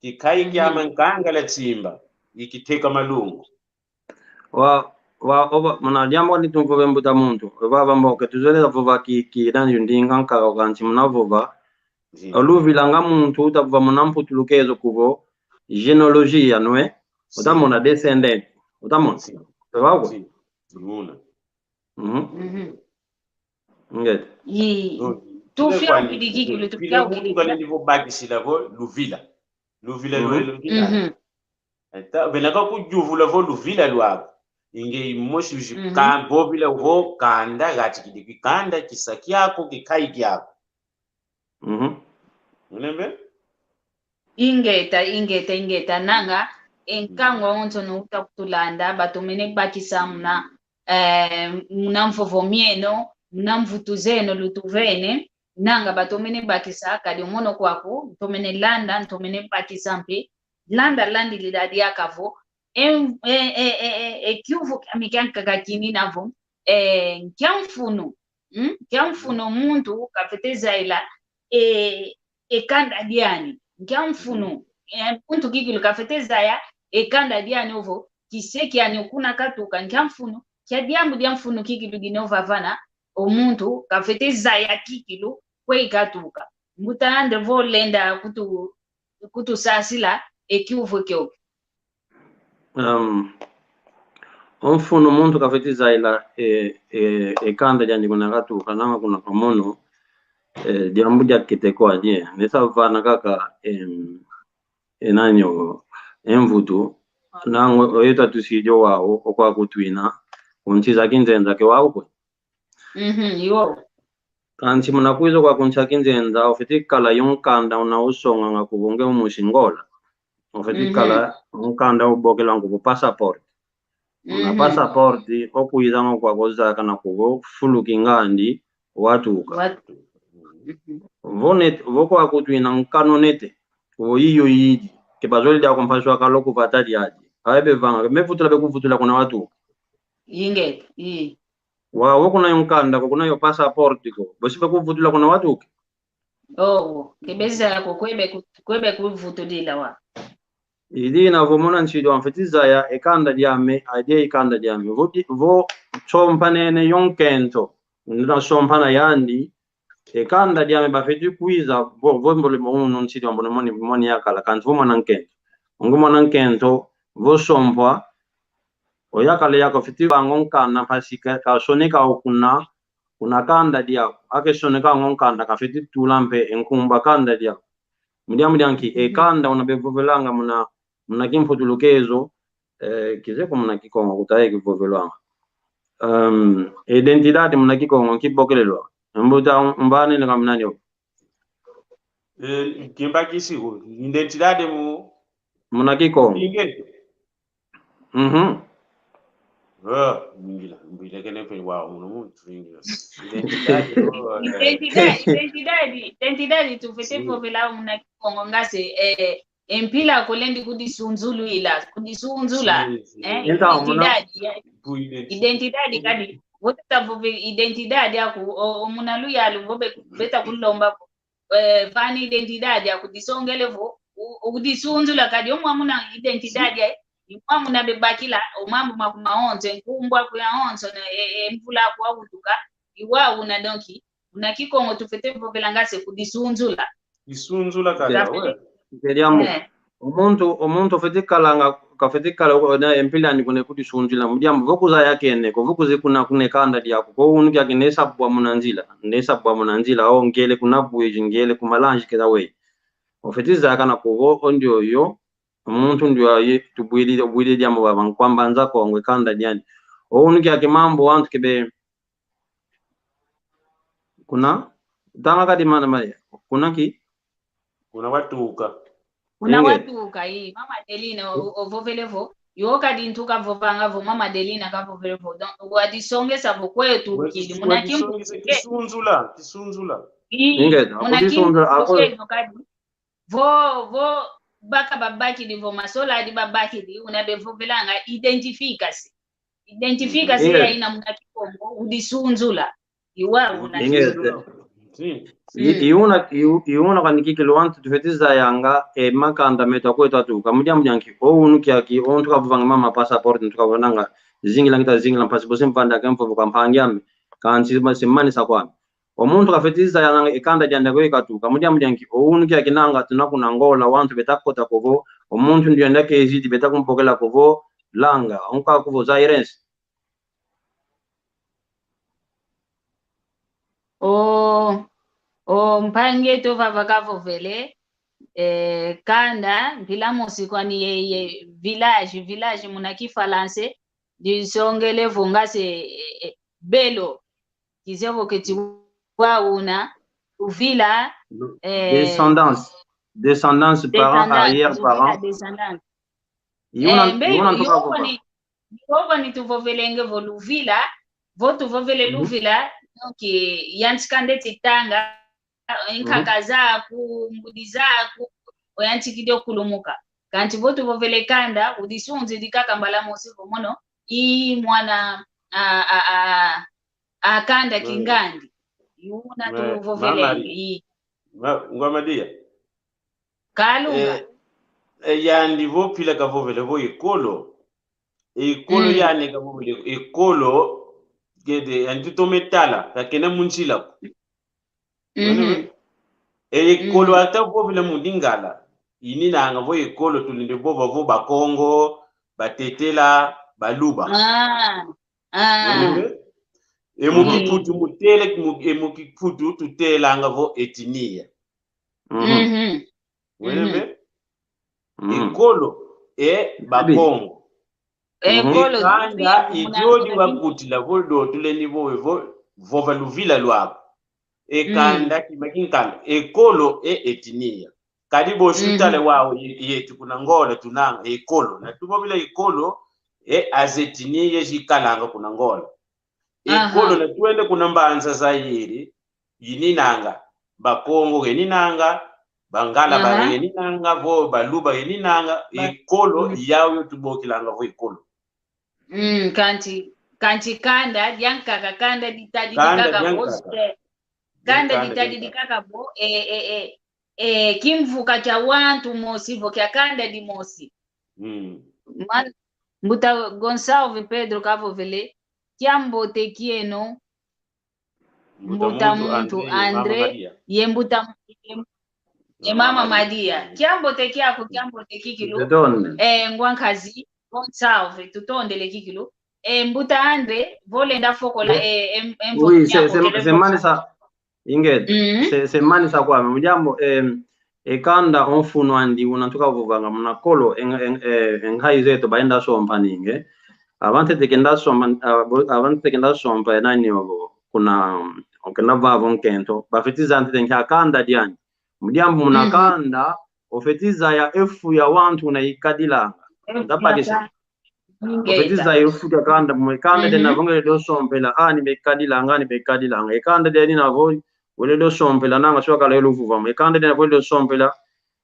kikayi kiama, mhm, Nkangala Tsimba, i Kiteka Malungu. Wa, wa, ova, muna diambu ni tumvove mbuta muntu. Ova, va mboke, tuzolele vova ki, ki, nani, ndinga nkaka kansi muna vova. Sim. O luvila nga muntu, uta vova muna mputulukezo kuvo, généalogie, não é? Sim. Uta mona descendente. Uta mona. Sim. Uta vava? Sim. Muna. Mhm. Mhm. Ngeta. Yi. Donc, tufia kwani, ukidikiki, mpila tufia muntu ukidikiki. Kalendi vo bakisila vo luvila. Luvila, mhm, lwelo kina. Mhm. Eta, bena ka kuyuvula vo luvila lwaku. Inge i mosi uzi, mhm, ka-, vovila vo kanda, gati kidi ki kanda, kisa kiaku, kikayi kiaku. Mhm. Ulembe? Ingeta, ingeta, ingeta, nanga, e nkangu awonsono uta kutulanda, batomene bakisa muna, eh, muna mvovo mieno, muna mvutu zeno lutuvene, nanga batomene bakisa, kadi o mono kwaku, ntomene landa, ntomene bakisa mpe, landa landilila diaka vo, e, e, e kiuvu kiame kia nkaka kinina vo, eh, nkia mfunu, mm? Nkia mfunu muntu kafwete zayila, eh, e kanda diani. Nkia mfunu, eh, muntu kikilu kafwete zaya e kanda diani ovo, kise kiani okuna katuka. Nkia mfunu, kia diambu dia mfunu kikilu dina ovavana, o muntu kafwete zaya kikilu kwe katuka. Mbuta André vo lenda kutu-, kutusasila e kiuvu kiokio. Um, O mfunu muntu kafwete zayila e, e, e kanda diandi kuna katuka, nanga kuna kwa mono, e, diambu diakete kwandi, e. Ne sa vana kaka, em, e nani o, e mvutu, nanga oyo tatusidi o wau, o kwa kutwina, o nsi za kinzenza ke wau kwe. Mhm, yo. Kansi muna kwiza kwa ku nsi a kinzenza, ofwete kala yo nkanda una usonganga kuvo nge umusi Ngola. Ofwete kala nkanda ubokelanga kuvo passeport. Una passeport, okwizanga kwa kozakana kuvo fulu kingandi watuka. Watu. Vo net-, vo kwa kutwina nkanu nete, kuvo iyo yidi. Ke bazolele diaka mpasi wakala o ku vata diadi. Aye bevanga, me vutula bekuvutula kuna watuka. Ingeta, i. Wa, vo kuna yo nkanda ko, kuna yo passeport ko, bosi bekuvutula kuna watuka. Oh, ke bezaya ko, kwe beku-, kwe bekuvutudila wa. I dina vo muna nsi dio mfwete zaya e kanda diame, adi e kanda diame. Vo di-, vo sompanene yo nkento, una sompana yandi, e kanda diame bafwete kwiza, vo, vo mbole mo unu nsi dio mbole moni, moni yakala, kansi vo mwana nkento. Onge mwana nkento, vo sompwa, o yakala yako fwete vanga o nkanda mpasi ka, kasoneka o kuna, kuna kanda diaku. Ake soneka o nkanda kafwete tula mpe e nkumbu a kanda diaku. Mu diambu dia nki, e kanda una bevovelanga muna, muna kimputulukezo, eh, kizeye ko muna Kikongo kuta ye kivovelwanga. Em, identidade muna Kikongo nki bokelelwa. Mbuta, umvana nanga muna nio. Eh, kimbakisi ko. Identidade mu Muna Kikongo. Inge. Mhm. Ah, ngila, ngila kene pe wa muna muntu, ngila. Identidade, oh, eh. Identidade, identidade, identidade tufwete vovela muna Kikongo nga se, eh, e mpila ko lendi kudisunzulwila, kudisunzula, si, si, eh, entamu, muna identidade, ya, ku identi-, identidade kadi, vo tata vove identidade aku, o, o muna luyalu, vo be-, beta kulomba, eh, vana identidade aku, disongele vo, u-, udisunzula kadi, o mwa muna identidade, si, ya, i mwa muna bebakila, o mambu maku mawonso, nkumbu aku yawonso, na, e, e mvula aku wawutuka, i wau una, donc, muna Kikongo tufwete vovelanga se kudisunzula. Disunzula kaka, we. Nge diambu. Eh. O muntu, o muntu ofwete kalanga, kafwete kala o na e mpila andi kuna kudisunzula. Mu diambu vo kuzaya kene ko, vo kuzeye kuna, kuna e kanda diaku ko, unu kiaki ne sa bwa muna nzila, ne sa bwa muna nzila, o ngele kuna bwiji, ngele ku malanzi keda we. Ofwete zayakana kuvo, o ndioyo, o muntu ndioyo, tubwidi, tubwidi diambu vava nkwa Mbanza Kongo, e kanda diandi. O unu kiaki mambu wantu kebe, kuna, tanga kadi mana maya. Kuna ki? Kuna watuka. Kuna, inge, watuka, i. Mama Adeline, o, o, ovovele vo. Yo kadi ntu kavovanga vo, Mama Adeline kavovele vo. Donc, wadisongesa vo kwe tukidi. Muna kimbu-, wadisongesa, kisunzula, kisunzula. I, ingeta, muna kudisunzula, kimbu-, ako- kedi kadi. Vo, vo baka babakidi vo masoladi babakidi, una bevovelanga, identifica-se. Identifica-se, inge, ya ina muna Kikongo, udisunzula. I wau una, inge, kisunzula. Si. I, mm, i una, i u-, i una kani kikilu wantu tufwete zayanga, e makanda meto akweto atuka. Mu diambu dia nki, o unu kiaki, o ntu kavovanga mama passeport, ntu kavovanga zingila ngita zingila mpasi, bosi mvanda ke mvovo kwa mpangi ame. Kansi ma-, se manisa kwame. O muntu kafwete zayanga e kanda diandi ko ye katuka. Mu diambu dia nki, o unu kiaki nanga tuna kuna Ngola, wantu beta kota kuvo, o muntu ndienda kezidi beta kumbokela kuvo, langa, onka kuvo Zairense. O, o mpangi eto vava kavovele, eh, kanda, mpila mosi kwani ye, ye village, village muna Kifalanse, disongele vo nga se, eh, eh, belo. Kizeye vo keti wau una, luvila, eh, descendance. Descendance, parents, descendance, arrière-parents. Luvila, descendance. I una, eh, mbe, i una ntuka, i wau vova. Ni, i wau ni tuvovelenge vo luvila, vo tuvovele, mhm, luvila, donc, eh, yantika ndeti tanga, e nkaka, mhm, zaku, ngudi zaku, oyantikidi o kulumuka. Kansi vo tuvovele kanda, udisunzidi kaka mbala mosi vo mono, i mwana a, a, a, a kanda, mm, kingandi. I una, we, tuvovelenge, mama, i. Ma-, ngwa Madia. Kalunga. Eh, eh, yandi vo mpila kavovele vo ekolo. Ekolo, mm, yandi kavovele ekolo, kede, yandi toma tala, kakena mu nzila ko. Mhm. Wene, wene. E ekolo, mm, ata vovela mu Lingala. Ininanga vo ekolo tulendi vova vo Bakongo, Batetela, Baluba. Ah, ah. Wene mpe? E mu Kiputu mu tele, mu, e mu Kiputu tutelanga vo etnia. Mhm. Wene mpe? Mhm. Ekolo e Bakongo. Ekolo Kanda i diodi wakutila vo do tulendi vo, vo, vova luvila lwaku. E kanda kima kinkanda. Ekolo e etnia. Kadi bosi utala wau ye-, yetu kuna Ngola tunanga ekolo. Na tuvovila ekolo e as etnia zikalanga kuna Ngola. Ekolo na twenda kuna Mbanza Zaire, yininanga. Bakongo yeninanga, Bangala ba yeninanga, vo Baluba yeninanga, ekolo yau yo tubokilanga vo ekolo. Mm, kansi, kansi kanda diankaka, kanda ditadidi kaka vo, eh, kanda ditadidi kaka vo, eh, eh, eh, eh, kimvuka kia wantu mosi vo kia kanda dimosi. Mm. Man-, Mbuta Gonçalves Pedro kavovele, kiambote kieno, Mbuta muntu André, ye Mama Maria. Ye Mama Maria. Kiambote kiaku, kiambote kikilu. Eh, ngwa nkazi, Gonçalves, tutondele kikilu. Eh, Mbuta André, vo lenda fokola, eh, em-, em-, oui, c'est, c'est, c'est manisa, ingeta. Mhm. C'est, c'est manisa kwame. Mu diambu, eh, e kanda o mfunu andi una tukavovanga muna kolo, en-, en-, eh, e nkayi zeto baenda sompa ninge. Avantete kenda sompa, avo-, avantete kenda sompa e nani ovo, kuna, okenda vava o nkento. Bafweti zaya ntete nkia kanda diandi. Mu diambu muna kanda, ofweti zaya e fu ya wantu una ikadilanga. Ndabakisa. Ofweti zaya e fu dia kanda, mu e kanda diandi vo ngiele dio sompela, ani bekadilanga, ani bekadilanga. E kanda diandi na vo, wele dio sompela, nanga si wakala ye luvuvamu. E kanda diandi vo wele dio sompela,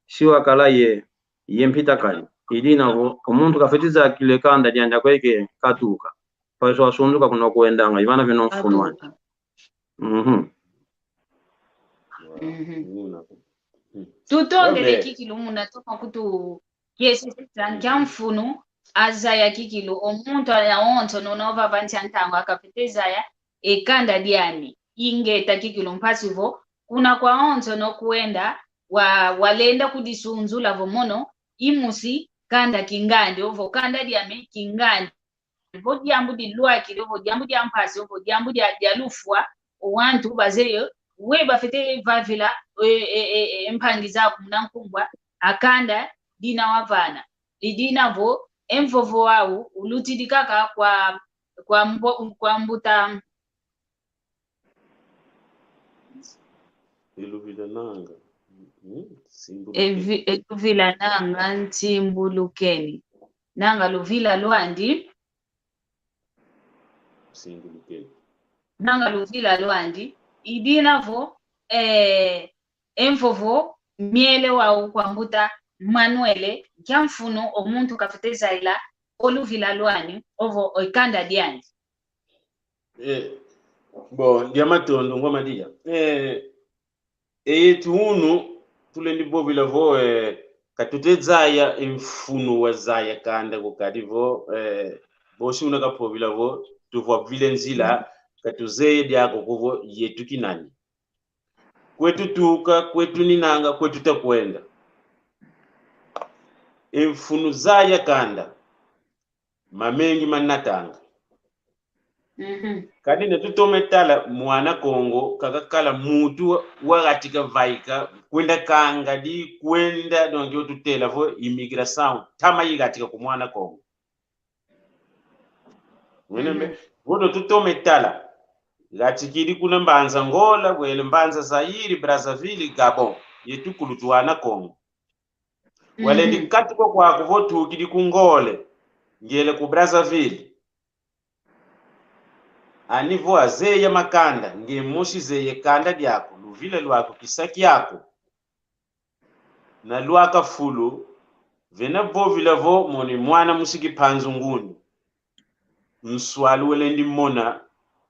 si wakala ye, ye mpita kani. I dina vo, o muntu kafweti zaya kilo e kanda diandi, akweke katuka. Mpasi wasunduka kuna kwendanga, i vana vena o mfunu andi. Mhm. Mhm. Tutondele kikilu muna toma kutu kiesesa nkia mfunu azaya kikilu o muntu awonsono una vava nsi a ntangu akafwete zaya e kanda diandi. Ingeta kikilu mpasi vo kuna kwawonsono kwenda wa-, walenda kudisunzula vo mono i musi kanda kingandi, ovo kanda diame kingandi. Vo diambu dilwakidi, ovo diambu dia mpasi, ovo diambu dia, dia lufwa, o wantu bazeye, we bafwete vavila, e, e, e, e, mpangi zaku muna nkumbu a kanda dina wavana. I dina vo, e mvovo wau ulutidi kaka kwa, kwa mbo-, kwa mbuta. E luvila nanga. Hmm? Simbulukeni. E vi-, e luvila nanga, nsimbulukeni. Nanga luvila lwandi. Simbulukeni. Nanga luvila lwandi. I dina vo, eh, e mvovo miele wau kwa mbuta Manuele, nkia mfunu o muntu kafwete zayila o luvila lwandi, ovo o kanda diandi. Eh, bon, dia matondo, ngwa Madia. Eh, e yetu unu, tulendi vovila vo, eh, ka tutuzaya e mfunu wa zaya kanda ko, kadi vo, eh, bosi una kavovila vo, tuvovila nzila, ka tuzeye diaka ko vo yetu kinani. Kwe tutuka, kwe tuninanga, kwe tuta kwenda. E mfunu zaya kanda, mamengi manatanga. Mhm. Kadi na tutoma tala mwana Kongo, kakakala muntu wa-, wagatika vaika, kwenda kangadi, kwenda, donc, yo tutela vo immigration, ntama igatika ku mwana Kongo. Wene mpe, mhm, vo tutoma tala. Gatikidi kuna Mbanza Angola, wele Mbanza Zaire, Brazzaville, Gabon. Yetu kulu tu ana Kongo. Walendi, mhm, katuka kwaku vo tukidi ku Ngole, ngiele ku Brazzaville. Ani vo azeya makanda, nge mosi zeya kanda diaku, luvila lwaku, kisa kiaku. Na lwaka fulu, vena vovila vo mono i mwana musi Kimpanzu Ngundu. Nswalu welendi mona,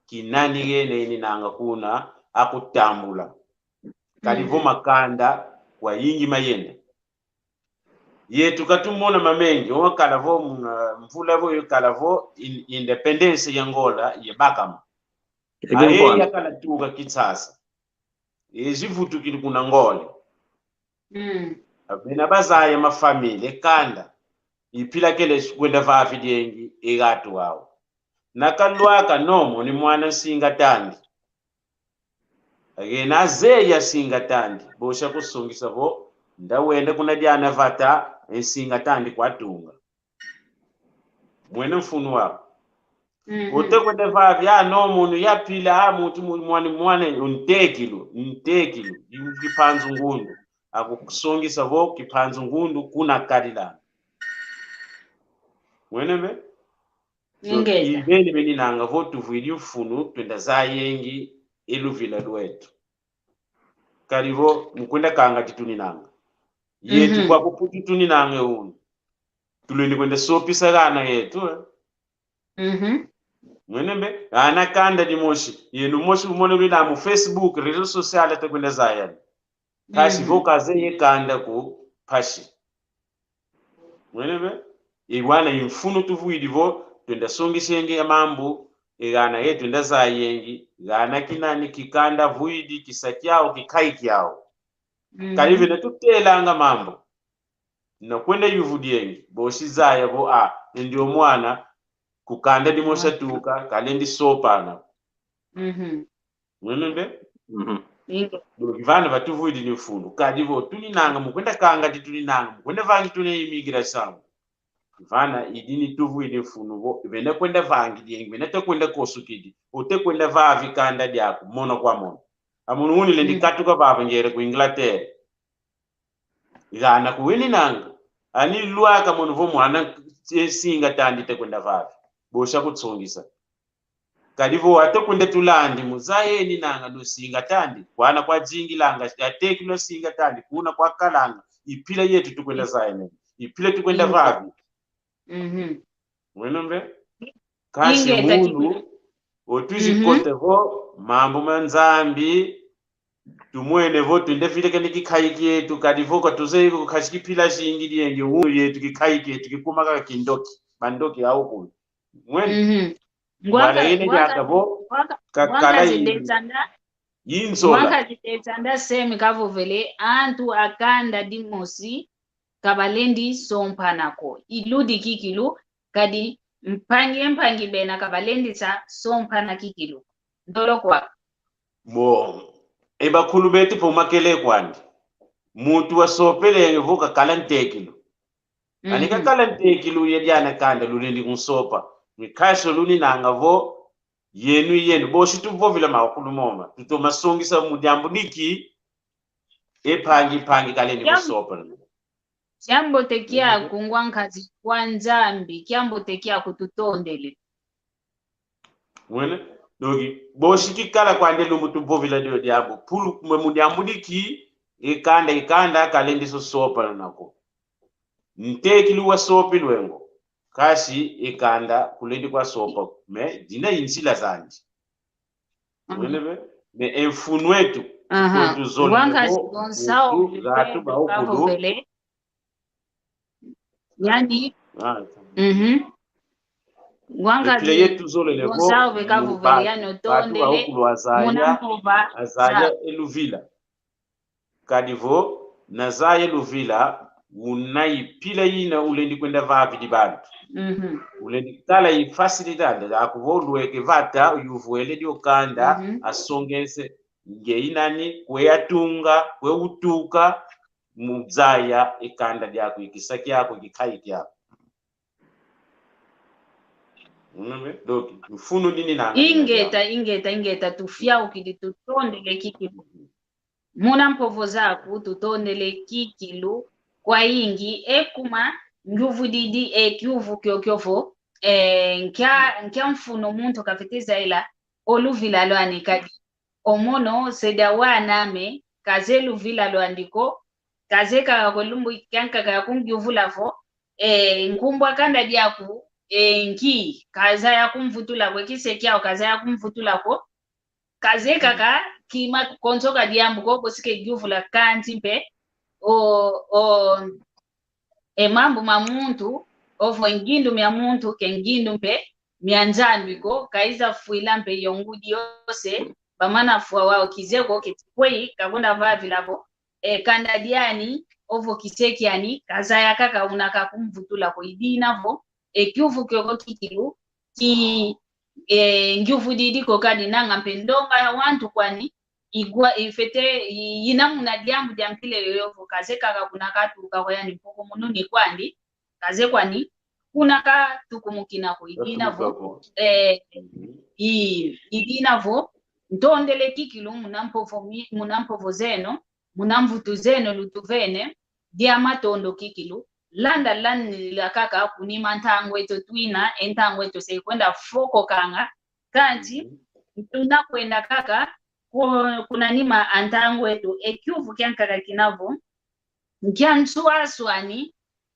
kinani yena yeninanga kuna, akutambula. Kadi vo, mhm, makanda kwa yingi mayenda. Yetu katumona mamengi, wakala vo muna mvula vo yakala vo in-, independência ya Angola yabakama. Ege. Aye nkwana yakala tuka Kinshasa. Ezi vutukidi kuna Ngole. Mm. Bena bazaya mafamília, kanda. I mpila kele kwenda vavi diengi e gatu au. Na kalwaka nomo ni mwana nsinga tandi. Age na zeya nsinga tandi. Bosi akusongisa vo, nda wenda kuna diana vata, e nsinga tandi kwa tunga. Mwene mfunu wau. Mhm. Ote kwenda vavi, a, no, munu ya mpila, a, muntu mu-, mwana, mwana, ntekilu, ntekilu, yu kipanzu ngundu. Akusongisa vo kipanzu ngundu kuna kadila. Mwene mbe? So, ingeta. I beni beni nanga vo tuvwidi mfunu, twenda zayengi e luvila lwetu. Kadi vo, mu kwenda kanga ti tuninanga. Yetu, mhm, kwa kuputu tuninanga unu. Tulendi kwenda sopisa gana yetu, eh. Mhm. Mwene mbe, ana kanda dimosi. Yenu mosi umone bina mu Facebook, réseau social ate kwenda zayani. Kasi, mhm, vo kazeye kanda ku mpasi. Mwene mbe? E wana i mfunu tuvwidi vo, twenda songisenge ya mambu, e gana yetu twenda zayengi, gana kinani kikanda vwidi, kisa kiau, kikai kiau. Mhm. Kadi vena tutelanga mambu. Na kwenda yuvu diengi, bosi zaya vo, a, e ndio mwana, ku kanda dimosi atuka, kalendi sopana. Mhm. Mwene mbe? Mhm. Inga. Donc, vana vatuvwidi ni mfunu. Kadi vo, tuninanga, mu kwenda kanga ti tuninanga, mu kwenda vangi tuna immigration. Vana, i dini tuvwidi mfunu vo, vena kwenda vangi diengi, vena te kwenda kosukidi, ote kwenda vavi kanda diaku, mono kwa mono. A munu uni lendi, mm, katuka vava ngere ku Inglaterra. Gana kuwininanga. Ani lwaka mono vo mwana, e nsinga tandi te kwenda vavi. Bosi akutsongisa. Kadi vo ate kwenda tulandi mu zaya eninanga no nsinga tandi. Kwana kwa zingilanga, atekilwa nsinga tandi, kuna kwa kalanga. I mpila yetu tukwenda zaya nene. I mpila tukwenda, mm, vavi. Mhm. Mwene mbe? Kasi ingeta munu, kikulu. Otwizi, mhm, kote vo, mambu ma Nzambi, tumwene vo, twenda vilakene kikai kietu, kadi vo, ka tuzeye ko kasi ki mpila zingidi yenge, unu yetu kikai kietu, kikuma kaka kindoki, bandoki au kulu. Mwene? Mhm. Ngwaka, ngwaka, yene diaka vo, ngwaka, kakala ngwaka yi-, zindetanda, yi nzola. Ngwaka zindetanda semi kavovele, antu a kanda dimosi, ka balendi sompana ko. I ludi kikilu, kadi mpangi e mpangi bena ka balendi sa sompana kikilu. Ndolo kwa. Bon, e bakulu betu po makele kwandi. Muntu wasopelenge vo kakala ntekilu. Ani, mhm, kakala ntekilu ye diana kanda lulendi kunsopa. Ni kaso luninanga vo, yenu, yenu. Bosi tuvovila makulu moma. Tutoma songisa mu diambu diki, e mpangi, mpangi kalendi, yam-, kusopa. Kiambote kia, mhm, ku ngwa nkazi kwa Nzambi, kiambote kiaku tutondele. Mwene? Donc, bosi kikala kwandi lumbu tuvovila dio diambu. Pulu, mwe mu diambu diki, e kanda, e kanda, kalendi so sopana nako. Ntekilu wasopilwe ngo. Kasi e kanda kulendi kwa sopa. Mais, dina i nzila zandi. Mhm. Mwene mbe? Mais e mfunu etu, aha, kwetu zole, ngwanga ko, Gonçalo, utu, gatu, Pedro, baukulu. Kavovele. Yani, ah, mhm. Ngwanga, e mpila yetu zolele vo, Gonçalo, be kavovele, yani, otondele, batu baukulu azaya, muna mpova, azaya za-, e luvila. Kadi vo, na zaya e luvila, una i mpila yina ulendi kwenda vavidi bantu. Mhm. Ulendi tala i facilidade, aku vo lweke vata, uyuvwele dio kanda, mhm, asongese, nge i nani, kwe atunga, kwe utuka, mu zaya e kanda diaku, i kisa kiaku, i kikai kiaku. Mwene mbe? Donc, mfunu dini nanga. Ingeta, ingeta, ingeta, tufiaukidi, tutondele kikilu. Muna mpovo zaku, tutondele kikilu, kwayingi, e kuma, ngiuvudidi, e kiuvu kiokio vo, e, nkia, nkia mfunu muntu kafwete zayila o luvila lwani, kadi o mono, se dia wana ame, kazeye luvila lwandi ko, kazeye kaka ko lumbu kiankaka ya kungiuvula vo, e, nkumbu a kanda diaku, e, nki, kazaya kumvutula ko, kise kiau kazaya kumvutula ko, kazeye kaka kima konso ka diambu ko, bosi ke ngiuvula kansi mpe, o, o, e mambu ma muntu, ovo ngindu mia muntu, ke ngindu mpe mia Nzambi ko, kaiza fwila mpe yo ngudi yose, bamana fwa wau kizeye ko, keti kweyi, kakwenda vavila vo, e kanda diani, ovo kise kiani, kazaya kaka una kakumvutula ko. I dina vo e kiuvu kiokio kikilu ki, eh, ngiuvudidi ko kadi nanga mpe ndonga ya wantu kwani, igwa, ifwete, i-, ina muna diambu dia mpila yoyo vo, kaze kaka kuna katuka ko, yani mpoko mununi kwandi, kaze kwani kuna katukumukina ko. I dina vo, eh, i, i dina vo, ntondele kikilu muna mpovo mi-, muna mpovo zeno, muna mvutu zeno lutuvene, dia matondo kikilu. Landa landila kaka kunima ntangu eto twina, e ntangu eto se kwenda fokokanga. Kansi, tuna kwenda kaka ku-, kuna nima a ntangu eto, e kiuvu kiankaka kina vo, nkia nswaswani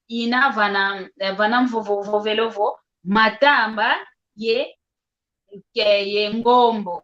ina vana, eh, vana mvovo vovelo vo matamba ye, ye, ye ngombo.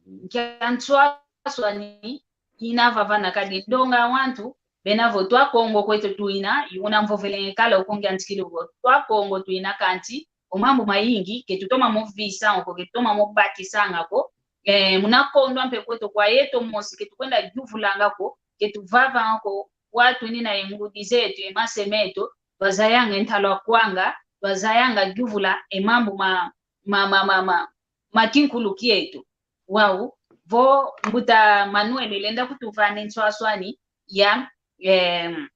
Nkia nswaswani ina vavana kadi ndonga wantu, bena vo twa Kongo kweto twina, i una mvovelenge kala oku ngiantikidi vo twa Kongo twina, kansi o mambu mayingi ke tutoma mo visa ko, ke tutoma mo bakisanga ko. Eh, muna kondwa mpe kweto kwa yeto mosi ke tukwenda yuvulanga ko, ke tuvavanga ko, wau twina ye ngudi zeto, ye mase meto, twazayanga e ntalu a kwanga, twazayanga yuvula e mambu ma, ma, ma, ma, ma, ma kinkulu kieto. Wau, vo mbuta Manuel lenda kutuvana e nswaswani ya, em,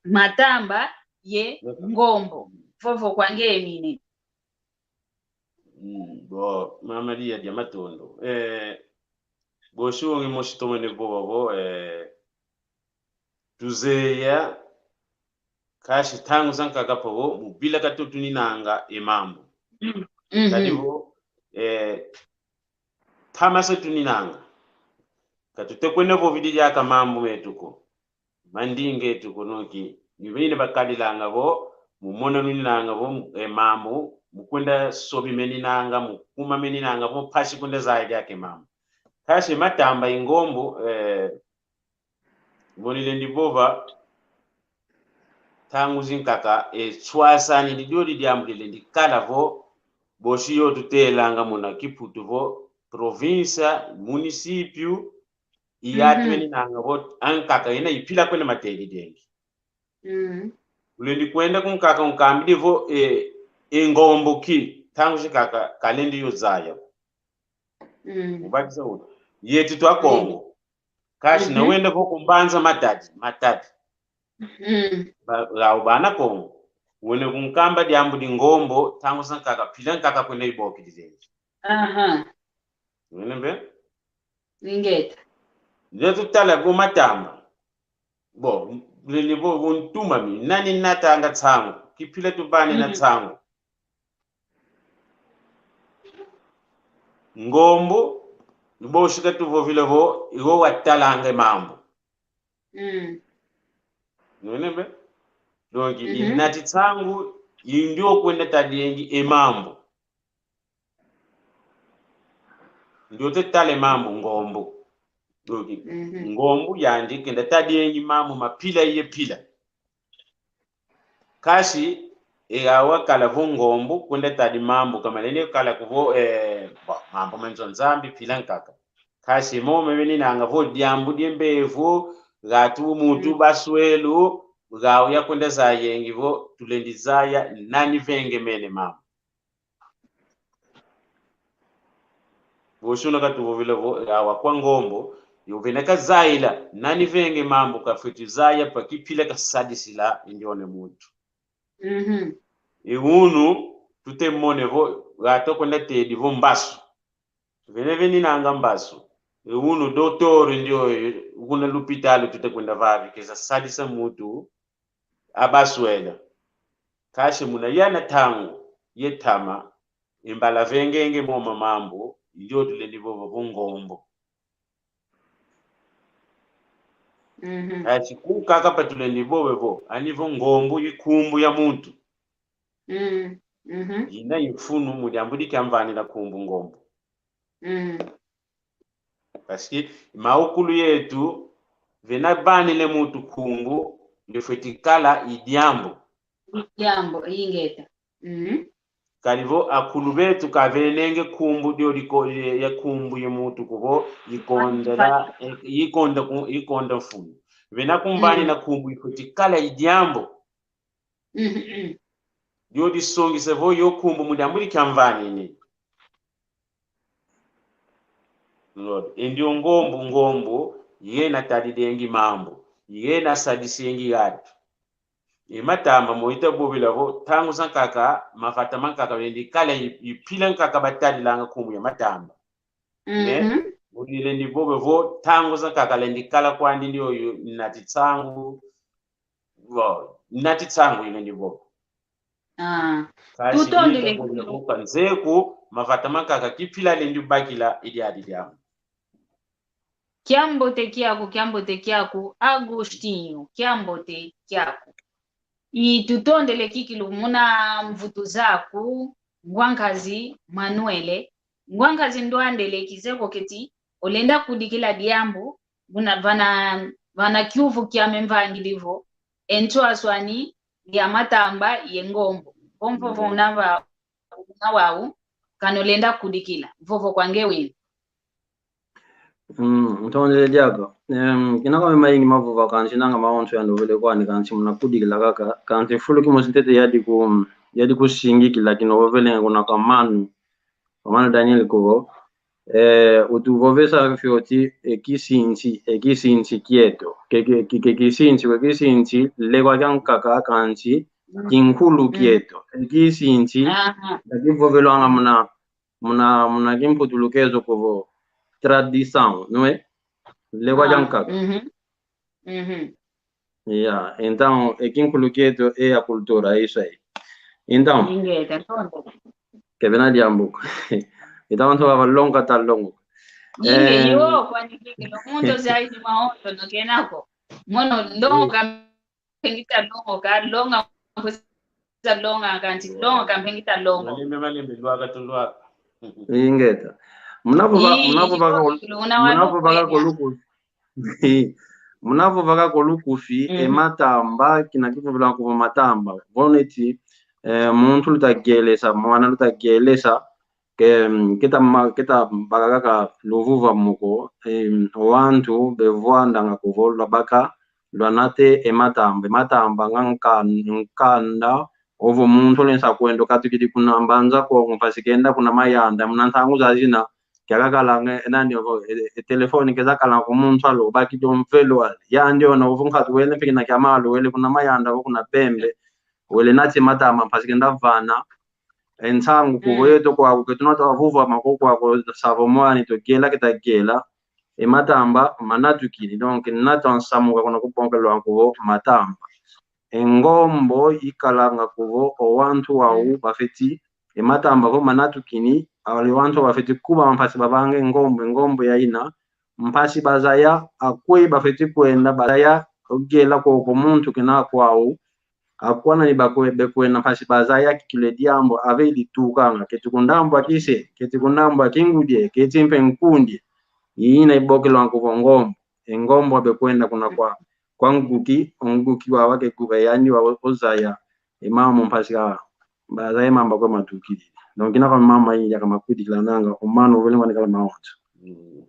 matamba ye ngombo. Vovo kwa nge mine. Mm, bo, Mama Maria, dia matondo. Eh, bosi wonge mosi tomene vova vo, eh, tuzeya, kansi ntangu zankaka mpe vo, mu bila katu tuninanga e mambu. Mhm. Kadi vo, eh, ntama se tuninanga. Ka tute kwenda vovidi diaka mambu meto ko. Mandinga eto ko nki, ni beni bakadilanga vo, mu mona luninanga vo, e mambu, mu kwenda sobi meninanga, mu kuma meninanga vo, mpasi kwenda zaya diaka e mambu. Kansi matamba ye ngombo, eh, vo nilendi vova, ntangu zinkaka, e nswaswani di dio di diambu dilendi kala vo, bosi yo tutelanga muna Kiputu vo, província, município, i yatu meninanga vo, ankaka ina i mpila kwenda matedi dengi. Mm. Ulendi kwenda kunkaka unkambidi vo, e, e ngombo ki, ntangu zinkaka kalendi yo zaya. Mm. Ubakisa una. Yeto twa Kongo. Kansi na wenda vo ku Mbanza Matadi, Matadi. Mm. Ba, gau bana Kongo. Wenda kunkamba diambu di ngombo, ntangu zankaka, mpila nkaka kwenda ibokidi dengi. Aha. Wena mpe? Ingeta. Ndio tutala vo matamba. Bo, lele vo, vo ntumami, nani natanga nsangu, nki mpila tuvana na nsangu. Ngombo, bosi katuvovila vo, i wo watalanga e mambu. Mm. Wena mpe? Donc, i nati nsangu, i ndio kwenda tadingi e mambu. Ndio te tala e mambu ngombo. Donc, ngombo yandi kenda tadingi mambu ma mpila ye mpila. Kansi, e awa kala vo ngombo, kwenda tadi mambu, ka malendi kala ko vo, eh, bo, mambu ma nzo Nzambi, mpila nkaka. Kansi momo meninanga vo diambu dia mbevo, gatu muntu baswelu, gau ya kwenda zayenge vo, tulendi zaya, nani vengemene mambu. Bosi una katuvovila vo, awa kwa ngombo, yo vena kazayila, nani venge mambu kafweti zaya, mpa nki mpila kasadisila ndiona muntu. Mhm. E unu, tute mone vo, gatu kwenda tedi vo mbasu. Vena veninanga mbasu. E unu, doutor ndio, kuna lupitalu tute kwenda vavi, keza sadisa muntu, abaswela. Kansi muna yana ntangu ye ntama, e mbala vengenge momo mambu, i ndio tulendi vova vo ngombo. Mhm. Kansi kunkaka mpe tulendi vova vo, ani vo ngombo i nkumbu ya muntu. Mm. Mhm. Ina i mfunu mu diambu di kiamvanina nkumbu ngombo. Mm. Parce que mawonkulu yeto, vena vanina muntu nkumbu, ndifweti kala i diambu. I diambu, ingeta. Mhm. Kadi vo akulu beto kavenenge nkumbu dio di ko-, ya nkumbu ye muntu ko vo, i kondela, i konda ku-, i konda mfunu. Vena kumvani na nkumbu ifweti kala i diambu. Dio disongisa vo yo nkumbu mu diambu di kiamvani ni. Lord, e ndio ngombo, ngombo, yena tadidengi mambu, yena sadisengi yatu. E matamba mo ita vovela vo, ntangu zankaka, mavata mankaka lendi kala i, i mpila nkaka batadilanga nkumbu ya matamba. Ne? Vo lendi vova vo, ntangu zankaka lendi kala kwandi ndio yo, nati nsangu, vo, nati nsangu ilendi vova. Ah, kansi tutondele. Ita vovela vo, kwa nzeku, mavata mankaka, ki mpila lendi bakila i diadi diambu. Kiambote kiaku, kiambote kiaku, Agostinho, kiambote kiaku. I tutondele kikilu muna mvutu zaku, ngwa nkazi Manuele. Ngwa nkazi Ndwandele, kizeye ko keti olenda kudikila diambu, muna vana, vana kiuvu kiame mvangidi vo, e nswaswani ya matamba ye ngombo. Vo mvovo una va, una wau, kana olenda kudikila. Mvovo kwa nge wina. Mm, ntondele diaka. Em, kina kwa mayingi ma vova kansi nanga mawonso yandi ovovele kwani kansi muna kudikila kaka. Kansi fulu kimosi ntete yadi ku, yadi kusingikila kina ovovele kuna kwa mano. Kwa mano Daniel ko vo. Eh, utuvovesa fioti, e kisinsi, e kisinsi kieto. Ke, ke, ke, ke kisinsi, ke kisinsi, lekwa kiankaka kansi, kinkulu kieto. E kisinsi, nda kivovelwanga muna muna, muna kimputulukezo ko vo tradição, não é? Lekwa diankaka. Uhum. Uhum. Yeah, então, e kinkulu kieto, e a cultura, é isso aí. Então, ingeta, pronto. Ke vena diambu ko. Então, ntu va longa ta longo. Inge, eh, yo, kwani kikilu, muntu zaidi maondo, no kena ko. Mono longa, mpengita longo ka, longa, kuza longa, kanti longa, mpengita longo. Malembe, malembe, lwaka tu lwaka. Ingeta. Muna vova, muna vova ka, muna vova ka kuluku. Muna vova ka kulukufi, e matamba, kina kivovela ko vo matamba. Vo neti, eh, muntu luta gelesa, mwana luta gelesa, ke, keta ma-, keta baka kaka luvuvamu ko, em, wantu bevwandanga ko vo lwabaka, lwanata e matamba. E matamba nga nka-, nkanda, ovo muntu lenda sa kwenda katukidi kuna Mbanza Kongo, mpasi kenda kuna Mayanda, muna ntangu zazina, kiakakala nge, nani ovo, e, e telefone keza kala ku muntu alo, bakidi o mvelo, yandi ona ovo nkatu wele mpe kina kia malu, wele kuna Mayanda, vo kuna Bembe, wele nati e matamba, mpasi kenda vana, e nsangu kuvo yeto kwaku, ke tuna twa vuvama ko kwaku, sa vo mwani to gela keta gela, e matamba manatukidi. Donc, nata nsamuka kuna kubonkelwa ko vo matamba. E ngombo ikalanga kuvo o wantu wau bafeti, e matamba vo manatukini, ali wantu bafeti kuba mpasi bavanga e ngombo, e ngombo ya ina, mpasi bazaya, akweyi bafeti kwenda, bazaya, ogela koko muntu kina kwau, akwa nani bakwe-, bekwenda mpasi bazaya kikilu e diambu ave iditukanga, keti ku ndambu a kise, keti ku ndambu a kingudi, keti mpe nkundi. Ina ibokelwanga vo ngombo. E ngombo bekwenda kuna kwa, kwa nguki, o nguki wawa ke kuba yandi wa o-, ozaya. E mambu mpasi ka, bazaya e mambu kwe matukidi. Donc, ina kwa mambu mayingi yaka makudikilananga, o mano ovele ngwani kala mawonso. Mm.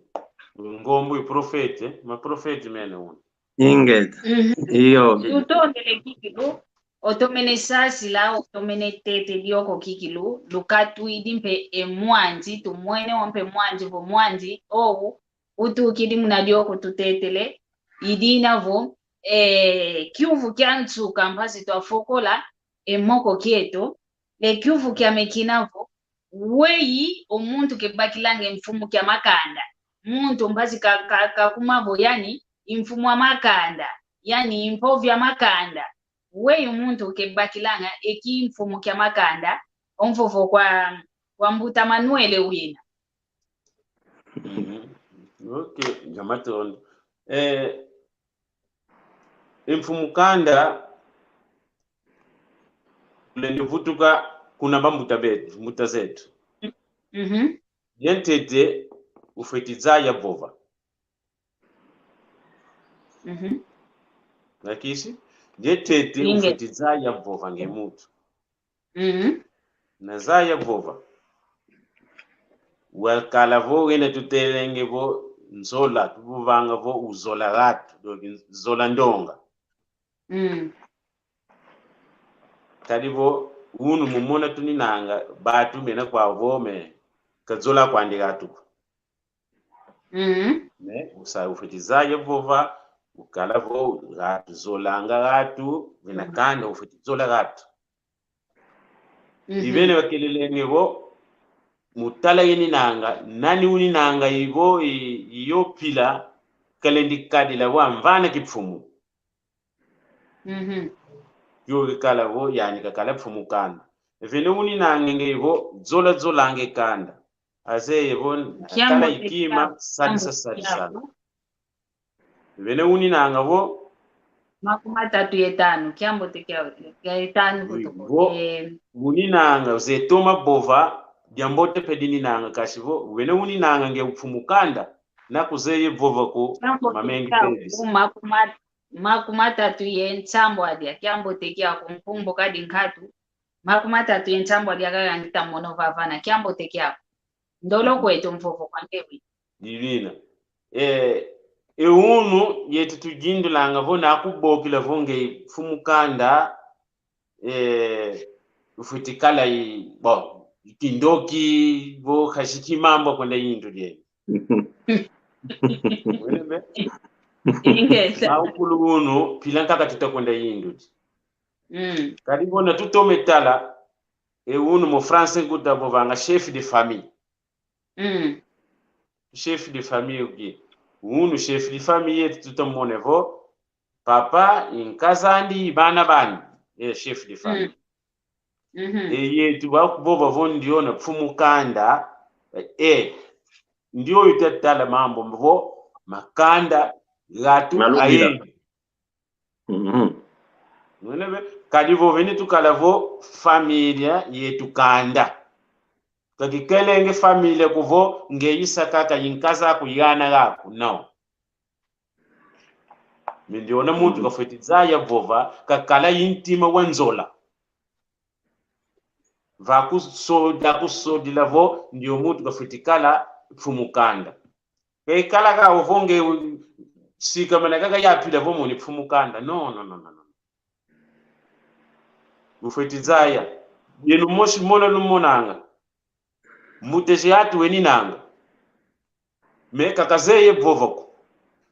Ngombo i profete, ma profete mene una. Ingeta. Mhm. Iyo. Tutondele kikilu, otomene sasila, otomene tete dioko kikilu, lukatwidi mpe e mwanzi, tumwene wo mpe mwanzi vo mwanzi, owu, utukidi muna dioko tutetele, i dina vo, eh, kiuvu kia nsuka mpasi twafokola, e moko kieto, e kiuvu kiame kina vo, weyi o muntu ke bakilanga e mfumu kia makanda. Muntu mpasi ka, ka, kakuma vo yani i mfumu a makanda, yani i mpovi a makanda. Weyi o muntu ke bakilanga e kimfumu kia makanda, o mvovo kwa, kwa mbuta Manuele wina. Mhm. Ok, nga matondo. Eh, e mfumu kanda, lendi vutuka kuna bambuta betu, mbuta zetu. Mhm. Ye ntete, ufweti zaya vova. Mhm. Nakisi? Ye ntete, inge, ufweti zaya vova nge muntu. Mhm. Na zaya vova. Wakala vo, wenda tutelenge vo, nzola, tuvovanga vo uzola gatu, donc zola ndonga. Mm. Kadi vo unu mu mona tuninanga bantu mena kwa vo me kazola kwandi gatu. Mm. Mais usa ufweti zaya vova, ukala vo gatu zolanga gatu, vena kanda ufweti zola gatu. Mhm. I vene bakelelenge vo, mu tala yeninanga, nani uninanga i vo, i, i yo mpila, kalendi kadila vo amvana kimfumu. Mhm. Yo kala vo, yani kakala mfumu kanda. Vene uninanga nge vo, zola zolanga e kanda. Azeye vo, Kiambo tala te i kima, kiambo, sadisa, kiambo te sadisa. kiambo. Vene uninanga vo, Makumi matatu ye tanu, kiambo te kia, kia ye tanu oui, kutuku. vo, Eh, uninanga, ze toma vova, diambote mpe dininanga, kansi vo, vene uninanga nge mfumu kanda, na kuzeye vova ko, kiambo te mamengi kia, pevis. Makumi mat-, makumi matatu ye nsambwadi, kiambo te kiaku, nkumbu kadi nkatu, makumi matatu ye nsambwadi kaka ngita mono vavana, kiambo te kiaku. Ndolo kwetu mvovo kwa ngewi. Divina. E, e unu yetu tuzindulanga vo na kubokila vo nge mfumu kanda, e, ufweti kala i, bon, kindoki, vo kansi ki mambu kwenda yindu die. Wene me? Ingeta. Na ukulu unu, mpila nkaka tuta kwenda yindu die. Mm. Kadi vo na tutoma tala, e unu mu français kuta vovanga chef de famille. Mm. Chef de famille o quê? Unu chef de famille yetu tuta mona vo, papa, i nkaz'andi, i bana bandi. E chef de famille. Mhm. E yetu ba vova vo ndiona mfumu kanda, e, ndioyo ta tala mambu vo, makanda, gatu, Malubila. Aye. Mhm. Wene me? Kadi vo vene tukala vo, família yetu kanda. Ka kikelenge família ko vo, nge i sa kaka i nkazaku, i ana gaku, não. Mais ndiona muntu kafweti zaya vova, kakala i ntima wa nzola. Va kusoda, kusodila vo, ndio muntu kafweti kala mfumu kanda. Ka ikala kaka vo nge u-, sikamana kaka ya mpila vo mono i mfumu kanda. Non, non, non, non, non. Ufweti zaya. Yenu mosi mona lumonanga. Mbuta zi atu weninanga. Mais ka kazeye vova ko.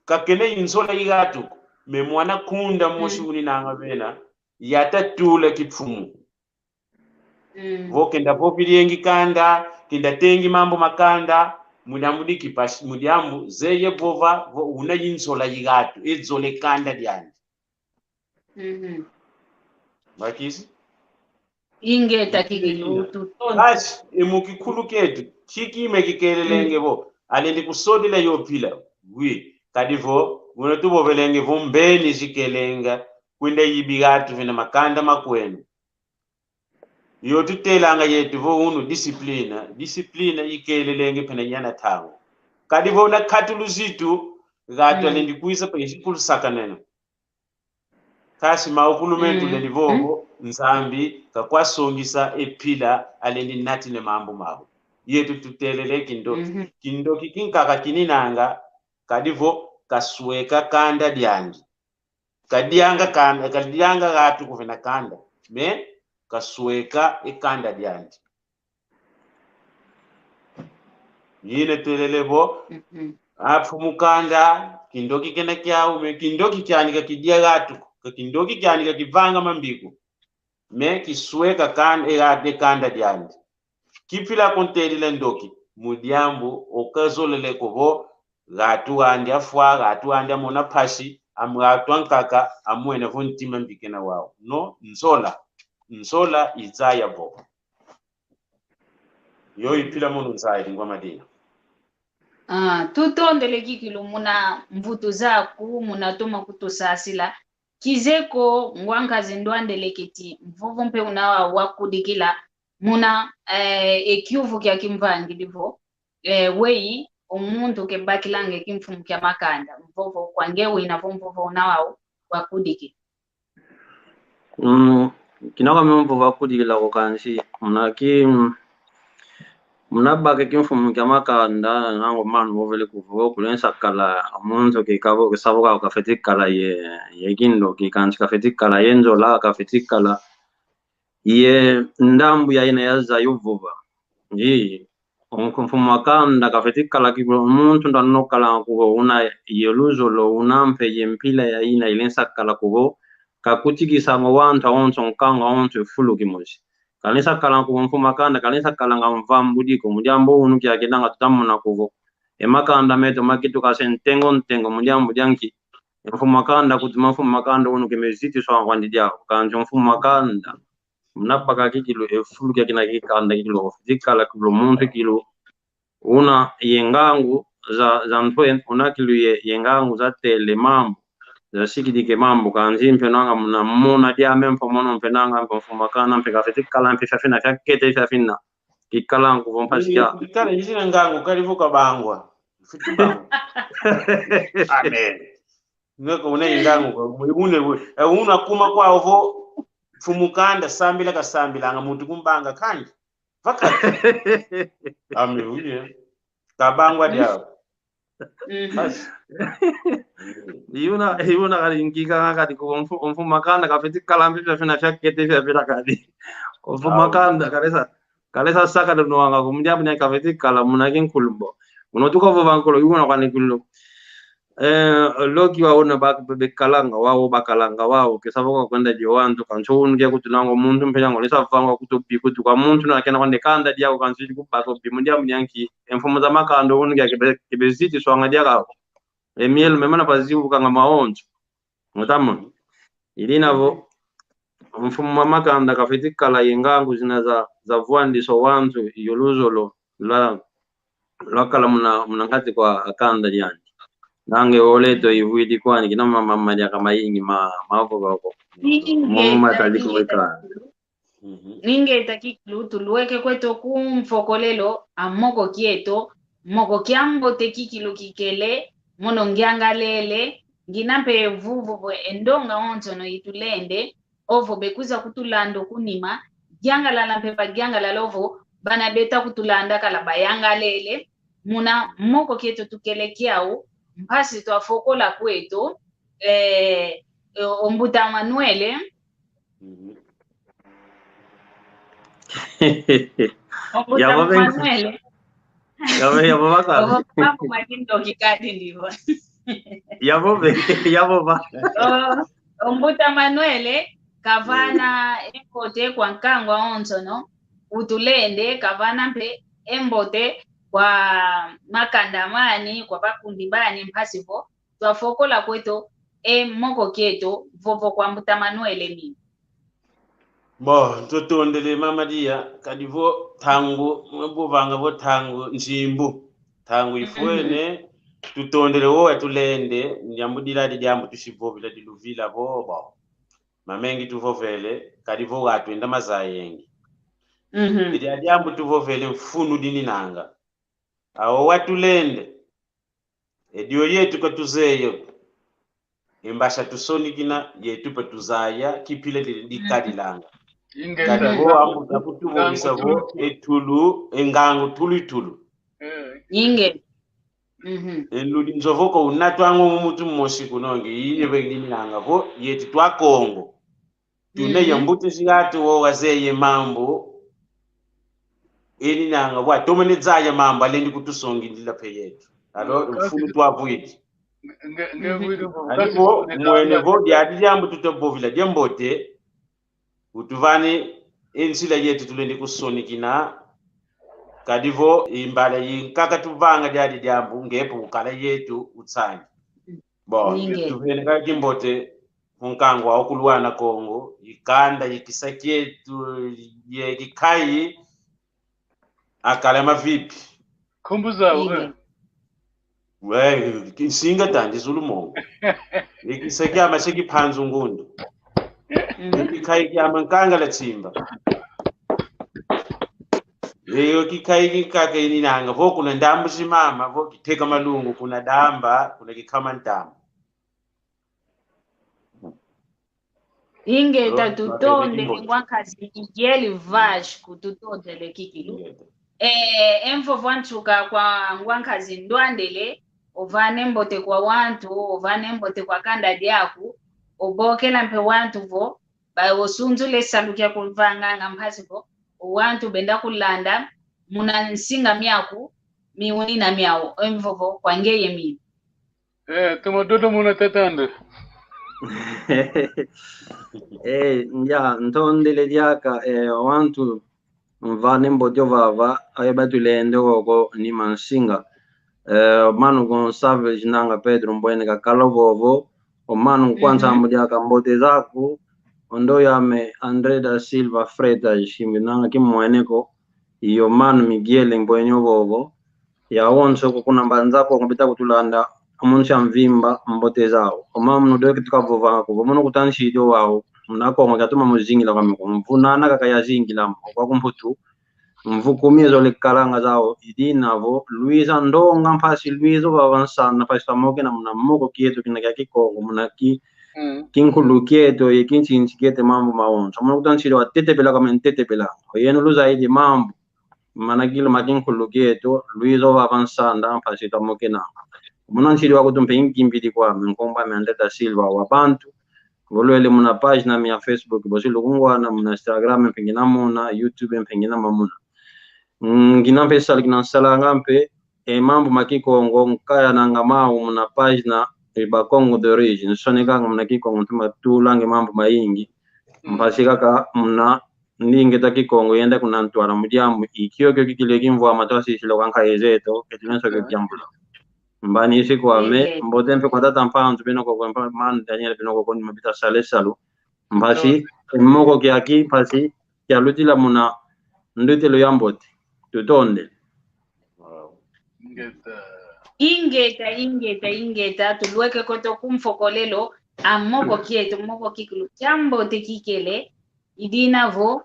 Kakena i nzola i gatu ko. Mais mwana kunda mosi uninanga vena, ya ta tula kimfumu. Mm. Vo kenda vovilengi kanda, kenda tengi mambu ma kanda, mu diambu di kimpasi, mu diambu zeye vova, vo una i nzola i gatu, e zola e kanda diandi. Mhm. Bakisi? Ingeta kikilu tuto. Basi, e mu kinkulu kietu, kiki me kikelelenge vo, alendi kusodila yo mpila. Oui, kadi vo, muna tuvovelenge vo mbeni zikelenga, kwenda yibi gatu vena makanda ma kwenu. Yo tutelanga yetu vo unu disciplina, disciplina ikelelenge mpe na nyana ntangu. Kadi vo na nkatu luzitu, gatu Mm. alendi kwiza mpe zikulu sakanena. Kansi maukulu metu Mm. lendi vo vo, Nzambi kakwa songisa e mpila alendi natina mambu mau. Yetu tutelele kindoki. Mhm. Kindoki kinkaka kininanga, kadi vo kasweka kanda diandi. Kadianga kanda, kadianga gatu ko vena kanda. Mais kasweka e kanda diandi. Yina telele vo, Mhm. a mfumu kanda, kindoki kena kiau, mais kindoki kiandi ka kidia gatu ko, ka kindoki kiandi ka kivanga mambi ko. Mais kisweka kan-, e ga-, e kanda diandi. Kimpila kuntedila ndoki, mu diambu o kazolele ko vo, gatu andi afwa, gatu andi amona mpasi, am-, gatu ankaka, amwena vo ntima mbi kena wau. Non, nzola. Nzola izaya vo. Yo i mpila mono nzayidi ngwa madina. Ah, tutondele kikilu muna mvutu zaku, muna toma kutusasila. Kizeye ko ngwa nkazi ndwandele keti, mvovo mpe una wa-, wakudikila, muna, eh, e kiuvu kia kimvangidi vo, eh, weyi, o muntu ke bakilanga e kimfumu kia makanda, mvovo kwa nge wina vo mvovo una wau wakudikila. Mm, kina kwa mvovo wakudikila ko kansi, muna ki, mm, Muna baka kimfumu kia makanda, nanga mano vovele kuvo, kulenda kala muntu ki kavo, ki savo ka kafwete kala ye, ye kindoki, kansi kafwete kala ye nzola, kafwete kala ye ndambu ya ina ya za yo vova. Yi, o mfumu a kanda kafwete kala ki muntu nda no kala kuvo una ye luzolo, una mpe ye mpila ya ina ilenda kala kuvo, kakutikisa ngo wantu awonso, nkangu awonso e fulu kimosi. Kalenda kala kuvo mfumu a kanda, kalenda kalanga mvambuki ko, mu diambu unu kiaki nanga tuta mona kuvo e makanda meto makituka se ntengo ntengo, mu diambu dia nki? E mfumu a kanda, kutuma mfumu a kanda unu ke meziti swa kwandi diau. Kansi o mfumu a kanda, muna baka kikilu, e fulu kiaki na kikanda kikilu, dikala kikilu muntu kikilu una ye ngangu za, za ntwe, una kikilu ye, ye ngangu za tele mambu, za sikidike mambu, kansi mpe nanga muna mona diame mpe mono mpe nanga mpe mfumu a kanda mpe kafwete kala mpe fia fina, fia kete fia fina. Kikala nkuvo mpasi kia. Kikala izina ngangu kadi vo kabangwa. Fiti bangwa. Amen. Ngako una ye ngangu kwa, mwe une, mwe, eh, una kuma kwa ovo, mfumu kanda, sambila kasambilanga muntu kumbanga kandi. Vaka. Ame uye. Kabangwa diau. Mhm. Basi. Yuna, yuna kadi nkika kadi ko mfu-, mfumu a kanda kafwete kala mpe fia fina, fia kete fia fina kadi. Mfumu a kanda, kalenda, kalenda saka do nwanga ko, mu diambu dia kafwete kala muna kinkulumbo. Muno tuka vova nkolo, yuna kwani kulu. Eh, loki wau una ba-, be-, bekalanga wau, bakalanga wau, ke savo ka kwenda dio wantu, kansi unu kia kutu nanga muntu mpe nanga lenda vangwa kutu bi kutu kwa muntu na kena kwenda kanda diau, kansi kubaka bi mu diambu dia nki? E mfumu za makanda unu kia ke be-, ke beziti swanga diaka. E mielo mema na pazibu kanga mawonso. Muta mona. Idina vo, mfumu a makanda kafwete kala ye ngangu zina za, za vwandisa o wantu yo luzolo lwa, lwakala muna, muna nkati kwa kanda diandi. Nanga e wole to ivwidi kwani, kina ma, ma, ma diaka mayingi ma, ma vova ko. Momo matadi kuweka. Mhm. Ingeta kikilu, tulweke kweto ku mfokolelo a moko kieto, moko kia mbote kikilu kikele, mono ngiangalele, ngina mpe vuvu vo e ndonga onsono itulende, ovo bekwiza kutulanda ku nima, giangalala mpe bagiangalala ovo, bana beta kutulanda kala bayangalele, muna moko kieto tukele kiau, mpasi twafokola kweto, eh, eh, o mbuta Manuele. Mhm. O mbuta Manuele. Yabo, yabo baka. Ovo mambu ma kindoki kadi ndivo. Yabo be, yabo ba. O, o mbuta Manuele, kavana e mbote kwa nkangu awonsono utulende, kavana mpe e mbote kwa makanda mani, kwa bakundi bani, mpasi vo twafokola kweto e moko kieto, vovo kwa mbuta Manuele mi. Bon, tutondele mama dia, kadi vo ntangu, mwe vovanga vo ntangu nzimbu. Ntangu ifwene, tutondele wo atulende, diambu dila di diambu tusi vovila diluvila vo, bon. Mamengi tuvovele, kadi vo watwenda mazayengi. Mhm. Idi a diambu tuvovele mfunu dininanga. Awo watulende. E dio yetu ka tuzeye. E mbasa tusonikina, yetu mpe tuzaya, ki mpila di-, dikadilanga. Ingeta. Kadi vo ambu-, akutuvovesa vo, e tulu, e ngangu tulu i tulu. Eh. Inge. Mhm. E nludi nzo vo ko una twango mu muntu mosi kunongi, iye be ngininanga vo, yetu twa Kongo. Tuna ya mbuta zinatu wo wazeye mambu. Eninanga vo atomene zaya mambu, alendi kutusongidila mpe yetu. Alors, mfunu twavwidi. Nge, nge vwidi vo. Ani vo, mwene vo, diadi diambu tuta vovila dia mbote. Utuvani e nzila yetu tulendi kusonikina. Kadi vo, i mbala yinkaka tuvanga diadi diambu, nge mpe ukala yetu, utsangi. Bon, tuvene kaka kimbote, mu nkangu wa kulwana Kongo, i kanda, i kisa kietu, ye kikayi, akala mavipi. Nkumbu zau, eh. We, ki-, nsinga tandi zulu mongo. I kisa kiame se ki Mpanzu Ngundu. Mhm. I kikayi kiame Nkangala Tsimba. Eyo kikayi kinkaka ininanga, vo kuna ndambu zi mama, vo kiteka malungu, kuna Damba, kuna Kikama Ntama. Ingeta, tutondele ngwa nkazi Miguel Vaz kututondele kikilu. Ingeta. E, e mvovo a nsuka kwa ngwa nkazi Ndwandele, ovana e mbote kwa wantu, ovana e mbote kwa kanda diaku, obokela mpe wantu vo, ba osunzula e salu kia kuvanganga mpasi vo, o wantu benda kulanda muna nsinga miaku, miunina miau, e mvovo kwa ngeye mina. Eh, toma dodo muna tatanda. Eh, ya, ntondele diaka, eh, wantu mvana e mbote vava, ayo batulende koko nima nsinga. Eh, o mano Gonçalves nanga Pedro Mbwene kakala vovo, o mano nkwa Mhm. nsambu diaka mbote zaku, o ndoyo ame André da Silva Freitas, shimbi nanga kimwene ko, i o mano Miguel Mbwenyo vovo, yawonso ko kuna Mbanza Kongo bita kutulanda, amunsi a mvimba mbote zau. O mano munu doki tukavovanga ko, vo mono kuta nsidio wau, muna Kongo kiatoma mo zingila kwame ko, mvu nana kaka yazingila mo, kwaku Mputu, mvu kumi ezole kalanga zau, i dina vo, lwiza ndonga mpasi, lwiza vava nsanda mpasi twamokena muna moko kieto kina kia Kikongo, muna ki, Mm. kinkulu kieto, ye kinsinsi kieto, mambu mawonso. Mono kuta nsidio wa tetepela kwame ntetepela. Oyeno luzaidi mambu. Mana kilu ma kinkulu kieto, lwiza vava nsanda, mpasi twamokena. Muna nsidio waku tu mpe nkimbidi kwame, nkombo ame André da Silva wa bantu. Vo lwele muna página ame ya Facebook, bosi lukungwana, muna Instagram mpe ngina muna, YouTube mpe ngina mamuna. Mm, ngina mpe salu kina nsalanga mpe, e mambu ma Kikongo, nkayananga mau muna página, e Bakongo d'origine. Nsonekanga muna Kikongo, ntuma tulanga e mambu mayingi. Mm. Mpasi kaka muna ndinga eto a Kikongo yenda kuna ntwala mu diambu i kiokio kikilu kimvwama twasisila kwa nkayi zeto, eto lionso kio diambu. Mbanisi kwame, Eh. mbote mpe kwa tata Mpanzu, beno koko mpa-, mano Daniel, beno koko nima bita sala e salu. Mpasi, Mbote. e moko kiaki, mpasi, kialutila muna ndutelo ya mbote. Tutondele. Ingeta. Ingeta, ingeta, ingeta, tulweke kweto ku mfokolelo, a moko kieto, moko kikilu, kiambote kikele, i dina vo,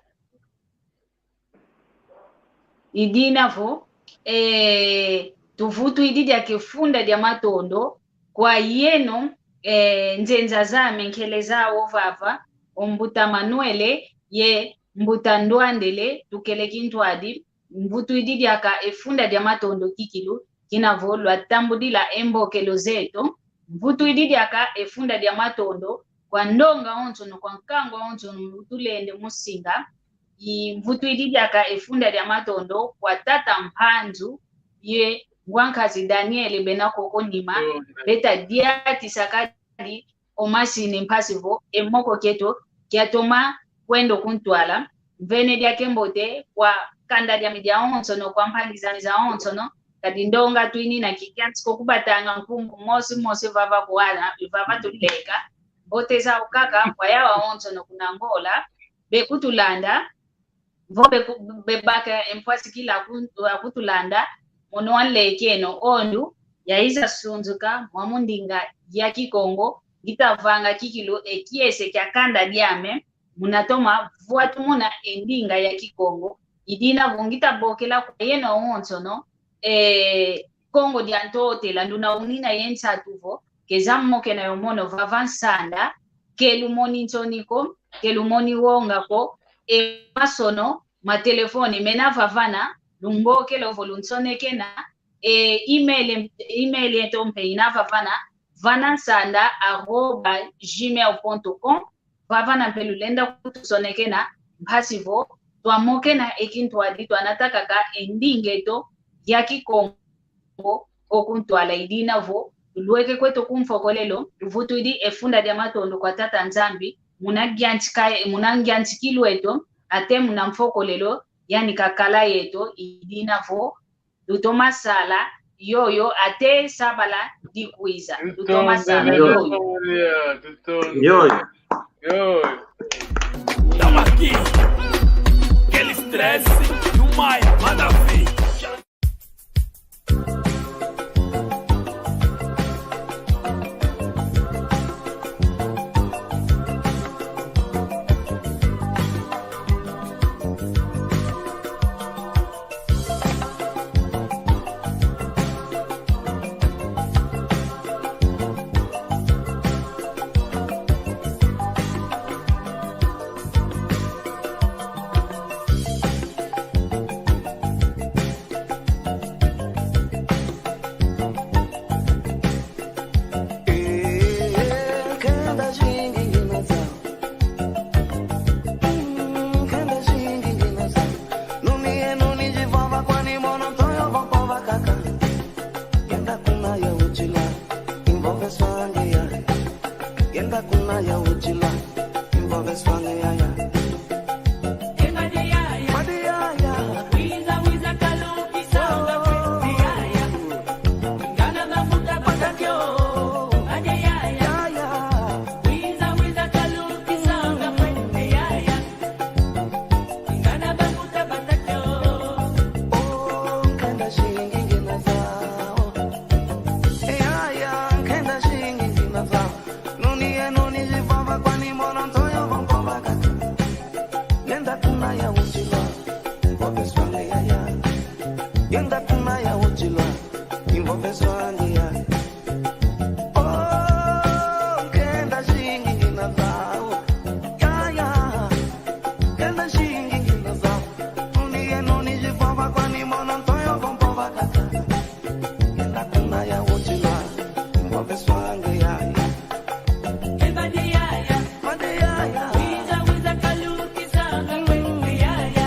i dina vo, eh, tuvutwidi diaka e funda dia matondo kwa yeno, eh, nzenza zame nkele zau vava, o mbuta Manuele ye mbuta Ndwandele, tukele kintwadi, mvutwidi diaka e funda dia matondo kikilu, kina vo lwatambudila e mbokelo zeto, mvutwidi diaka e funda dia matondo kwa ndonga onsono, kwa nkangu onsono, mutulende mu singa, i mvutwidi diaka e funda dia matondo kwa tata Mpanzu ye ngwa nkazi Daniel bena koko nima, Mm. beta diatisa kadi o masini mpasi vo e moko kieto kiatoma kwenda ku ntwala. Mvene diaka e mbote kwa kanda diame diawonsono, kwa mpangi zame zawonsono, kadi ndonga twinina kikiansi ko kubatanga nkumbu mosi mosi vava kuana, vava tuleka. Mbote zau kaka kwa yawawonsono kuna Angola, bekutulanda, vo beku-, bebaka e mpwasi kila ku-, a kutulanda, mono wanlekeno o ndu, yayiza sunzuka mwa mu ndinga ya Kikongo, ngita vanga kikilu e kiese kia kanda diame, muna toma vwatumuna e ndinga ya Kikongo, i dina vo ngita bokela kwa yeno awonsono, eh, Kongo dia Ntotela, nduna unina ye nsatu vo, keza mokena yo mono vava nsanda, ke lumoni nsoni ko, ke lumoni wonga ko, e masono, ma telefone mena vavana, lumbokela vo lunsonekena, e email, email yeto mpe ina vavana, vanansanda arobase gmail ponto com, vavana mpe lulenda kutusonekena, mpasi vo twamokena e kintwadi, twanata kaka e ndinga eto ya Kikongo o ku ntwala. I dina vo tulweke kweto ku mfokolelo, tuvutwidi e funda dia matondo kwa Tata Nzambi, muna ngiantika-, muna ngiantikilu eto, ate muna mfokolelo, yani kakala yeto, i dina vo lutoma sala yoyo ate sabala dikwiza. Lutoma sala yoyo. Tutondele, tutondele. Yoyo. Yoyo. Tamaki. Quel stress. You my mother. Kuna ya utila, envolve swanga yaya. Ema de yaya. Madi yaya. Wiza, wiza, kalukisanga kwete yaya. Ngana mafuta batakio. Ema de yaya. Yaya. Wiza, wiza, kalukisanga kwete yaya. Ngana mafuta batakio. Oh, nkenda zingi ngina zau. Yaya, nkenda zingi ngina zau. Nuni ye nuni zivova kwani mono ntoyo vo mpova kaka. Yenda kuna ya utila, envolve swanga yaya. Yenda kuna ya utila, envolve swanga yaya. Oh, nkenda zingi ngina zau. Yaya, nkenda zingi ngina zau. Nuni ye nuni zivova kwani mono ntoyo vo mpova kaka. Yenda kuna ya utila, envolve swanga yaya. Ema de yaya. Madi yaya. Wiza, wiza, kalukisanga kwete yaya.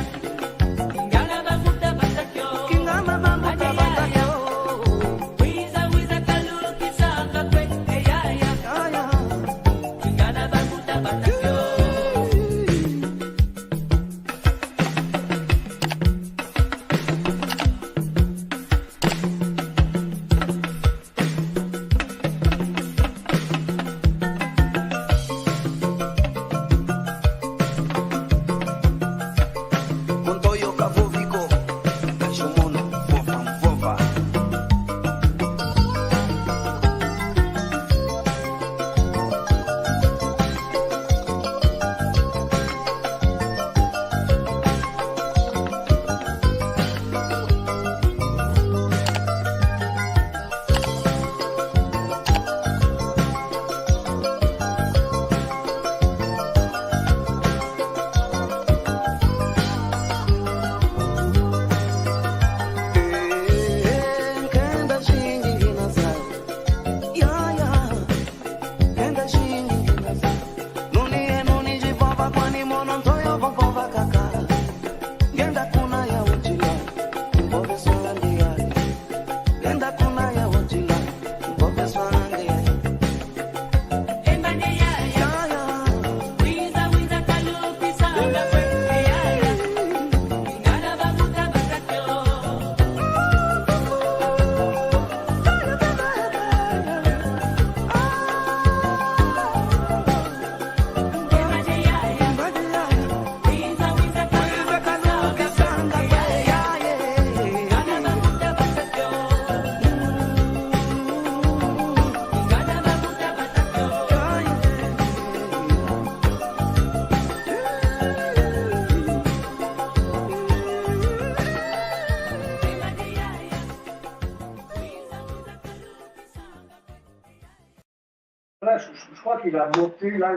Kingana mafuta batakio. Kingana mafuta batakio. Wiza, wiza, kalukisanga kwete yaya. Yaya. Kingana mafuta batakio. Montoyo kavovi ko, kajomono, vova, vova. Nkenda zingi ngina zau. Yaya. Nkenda zingi ngina zau. Nuni ye nuni zivova kwani mono ntoyo vo mpova kaka. Yenda kuna ya utila, envolve swanga yaya. Yenda kuna ya utila, envolve swanga yaya. Ema de yaya. Yaya. Wiza, wiza, kalukisanga kwete yaya. Kingana mafuta batakio. Là, je, je- je crois qu'il a monté là.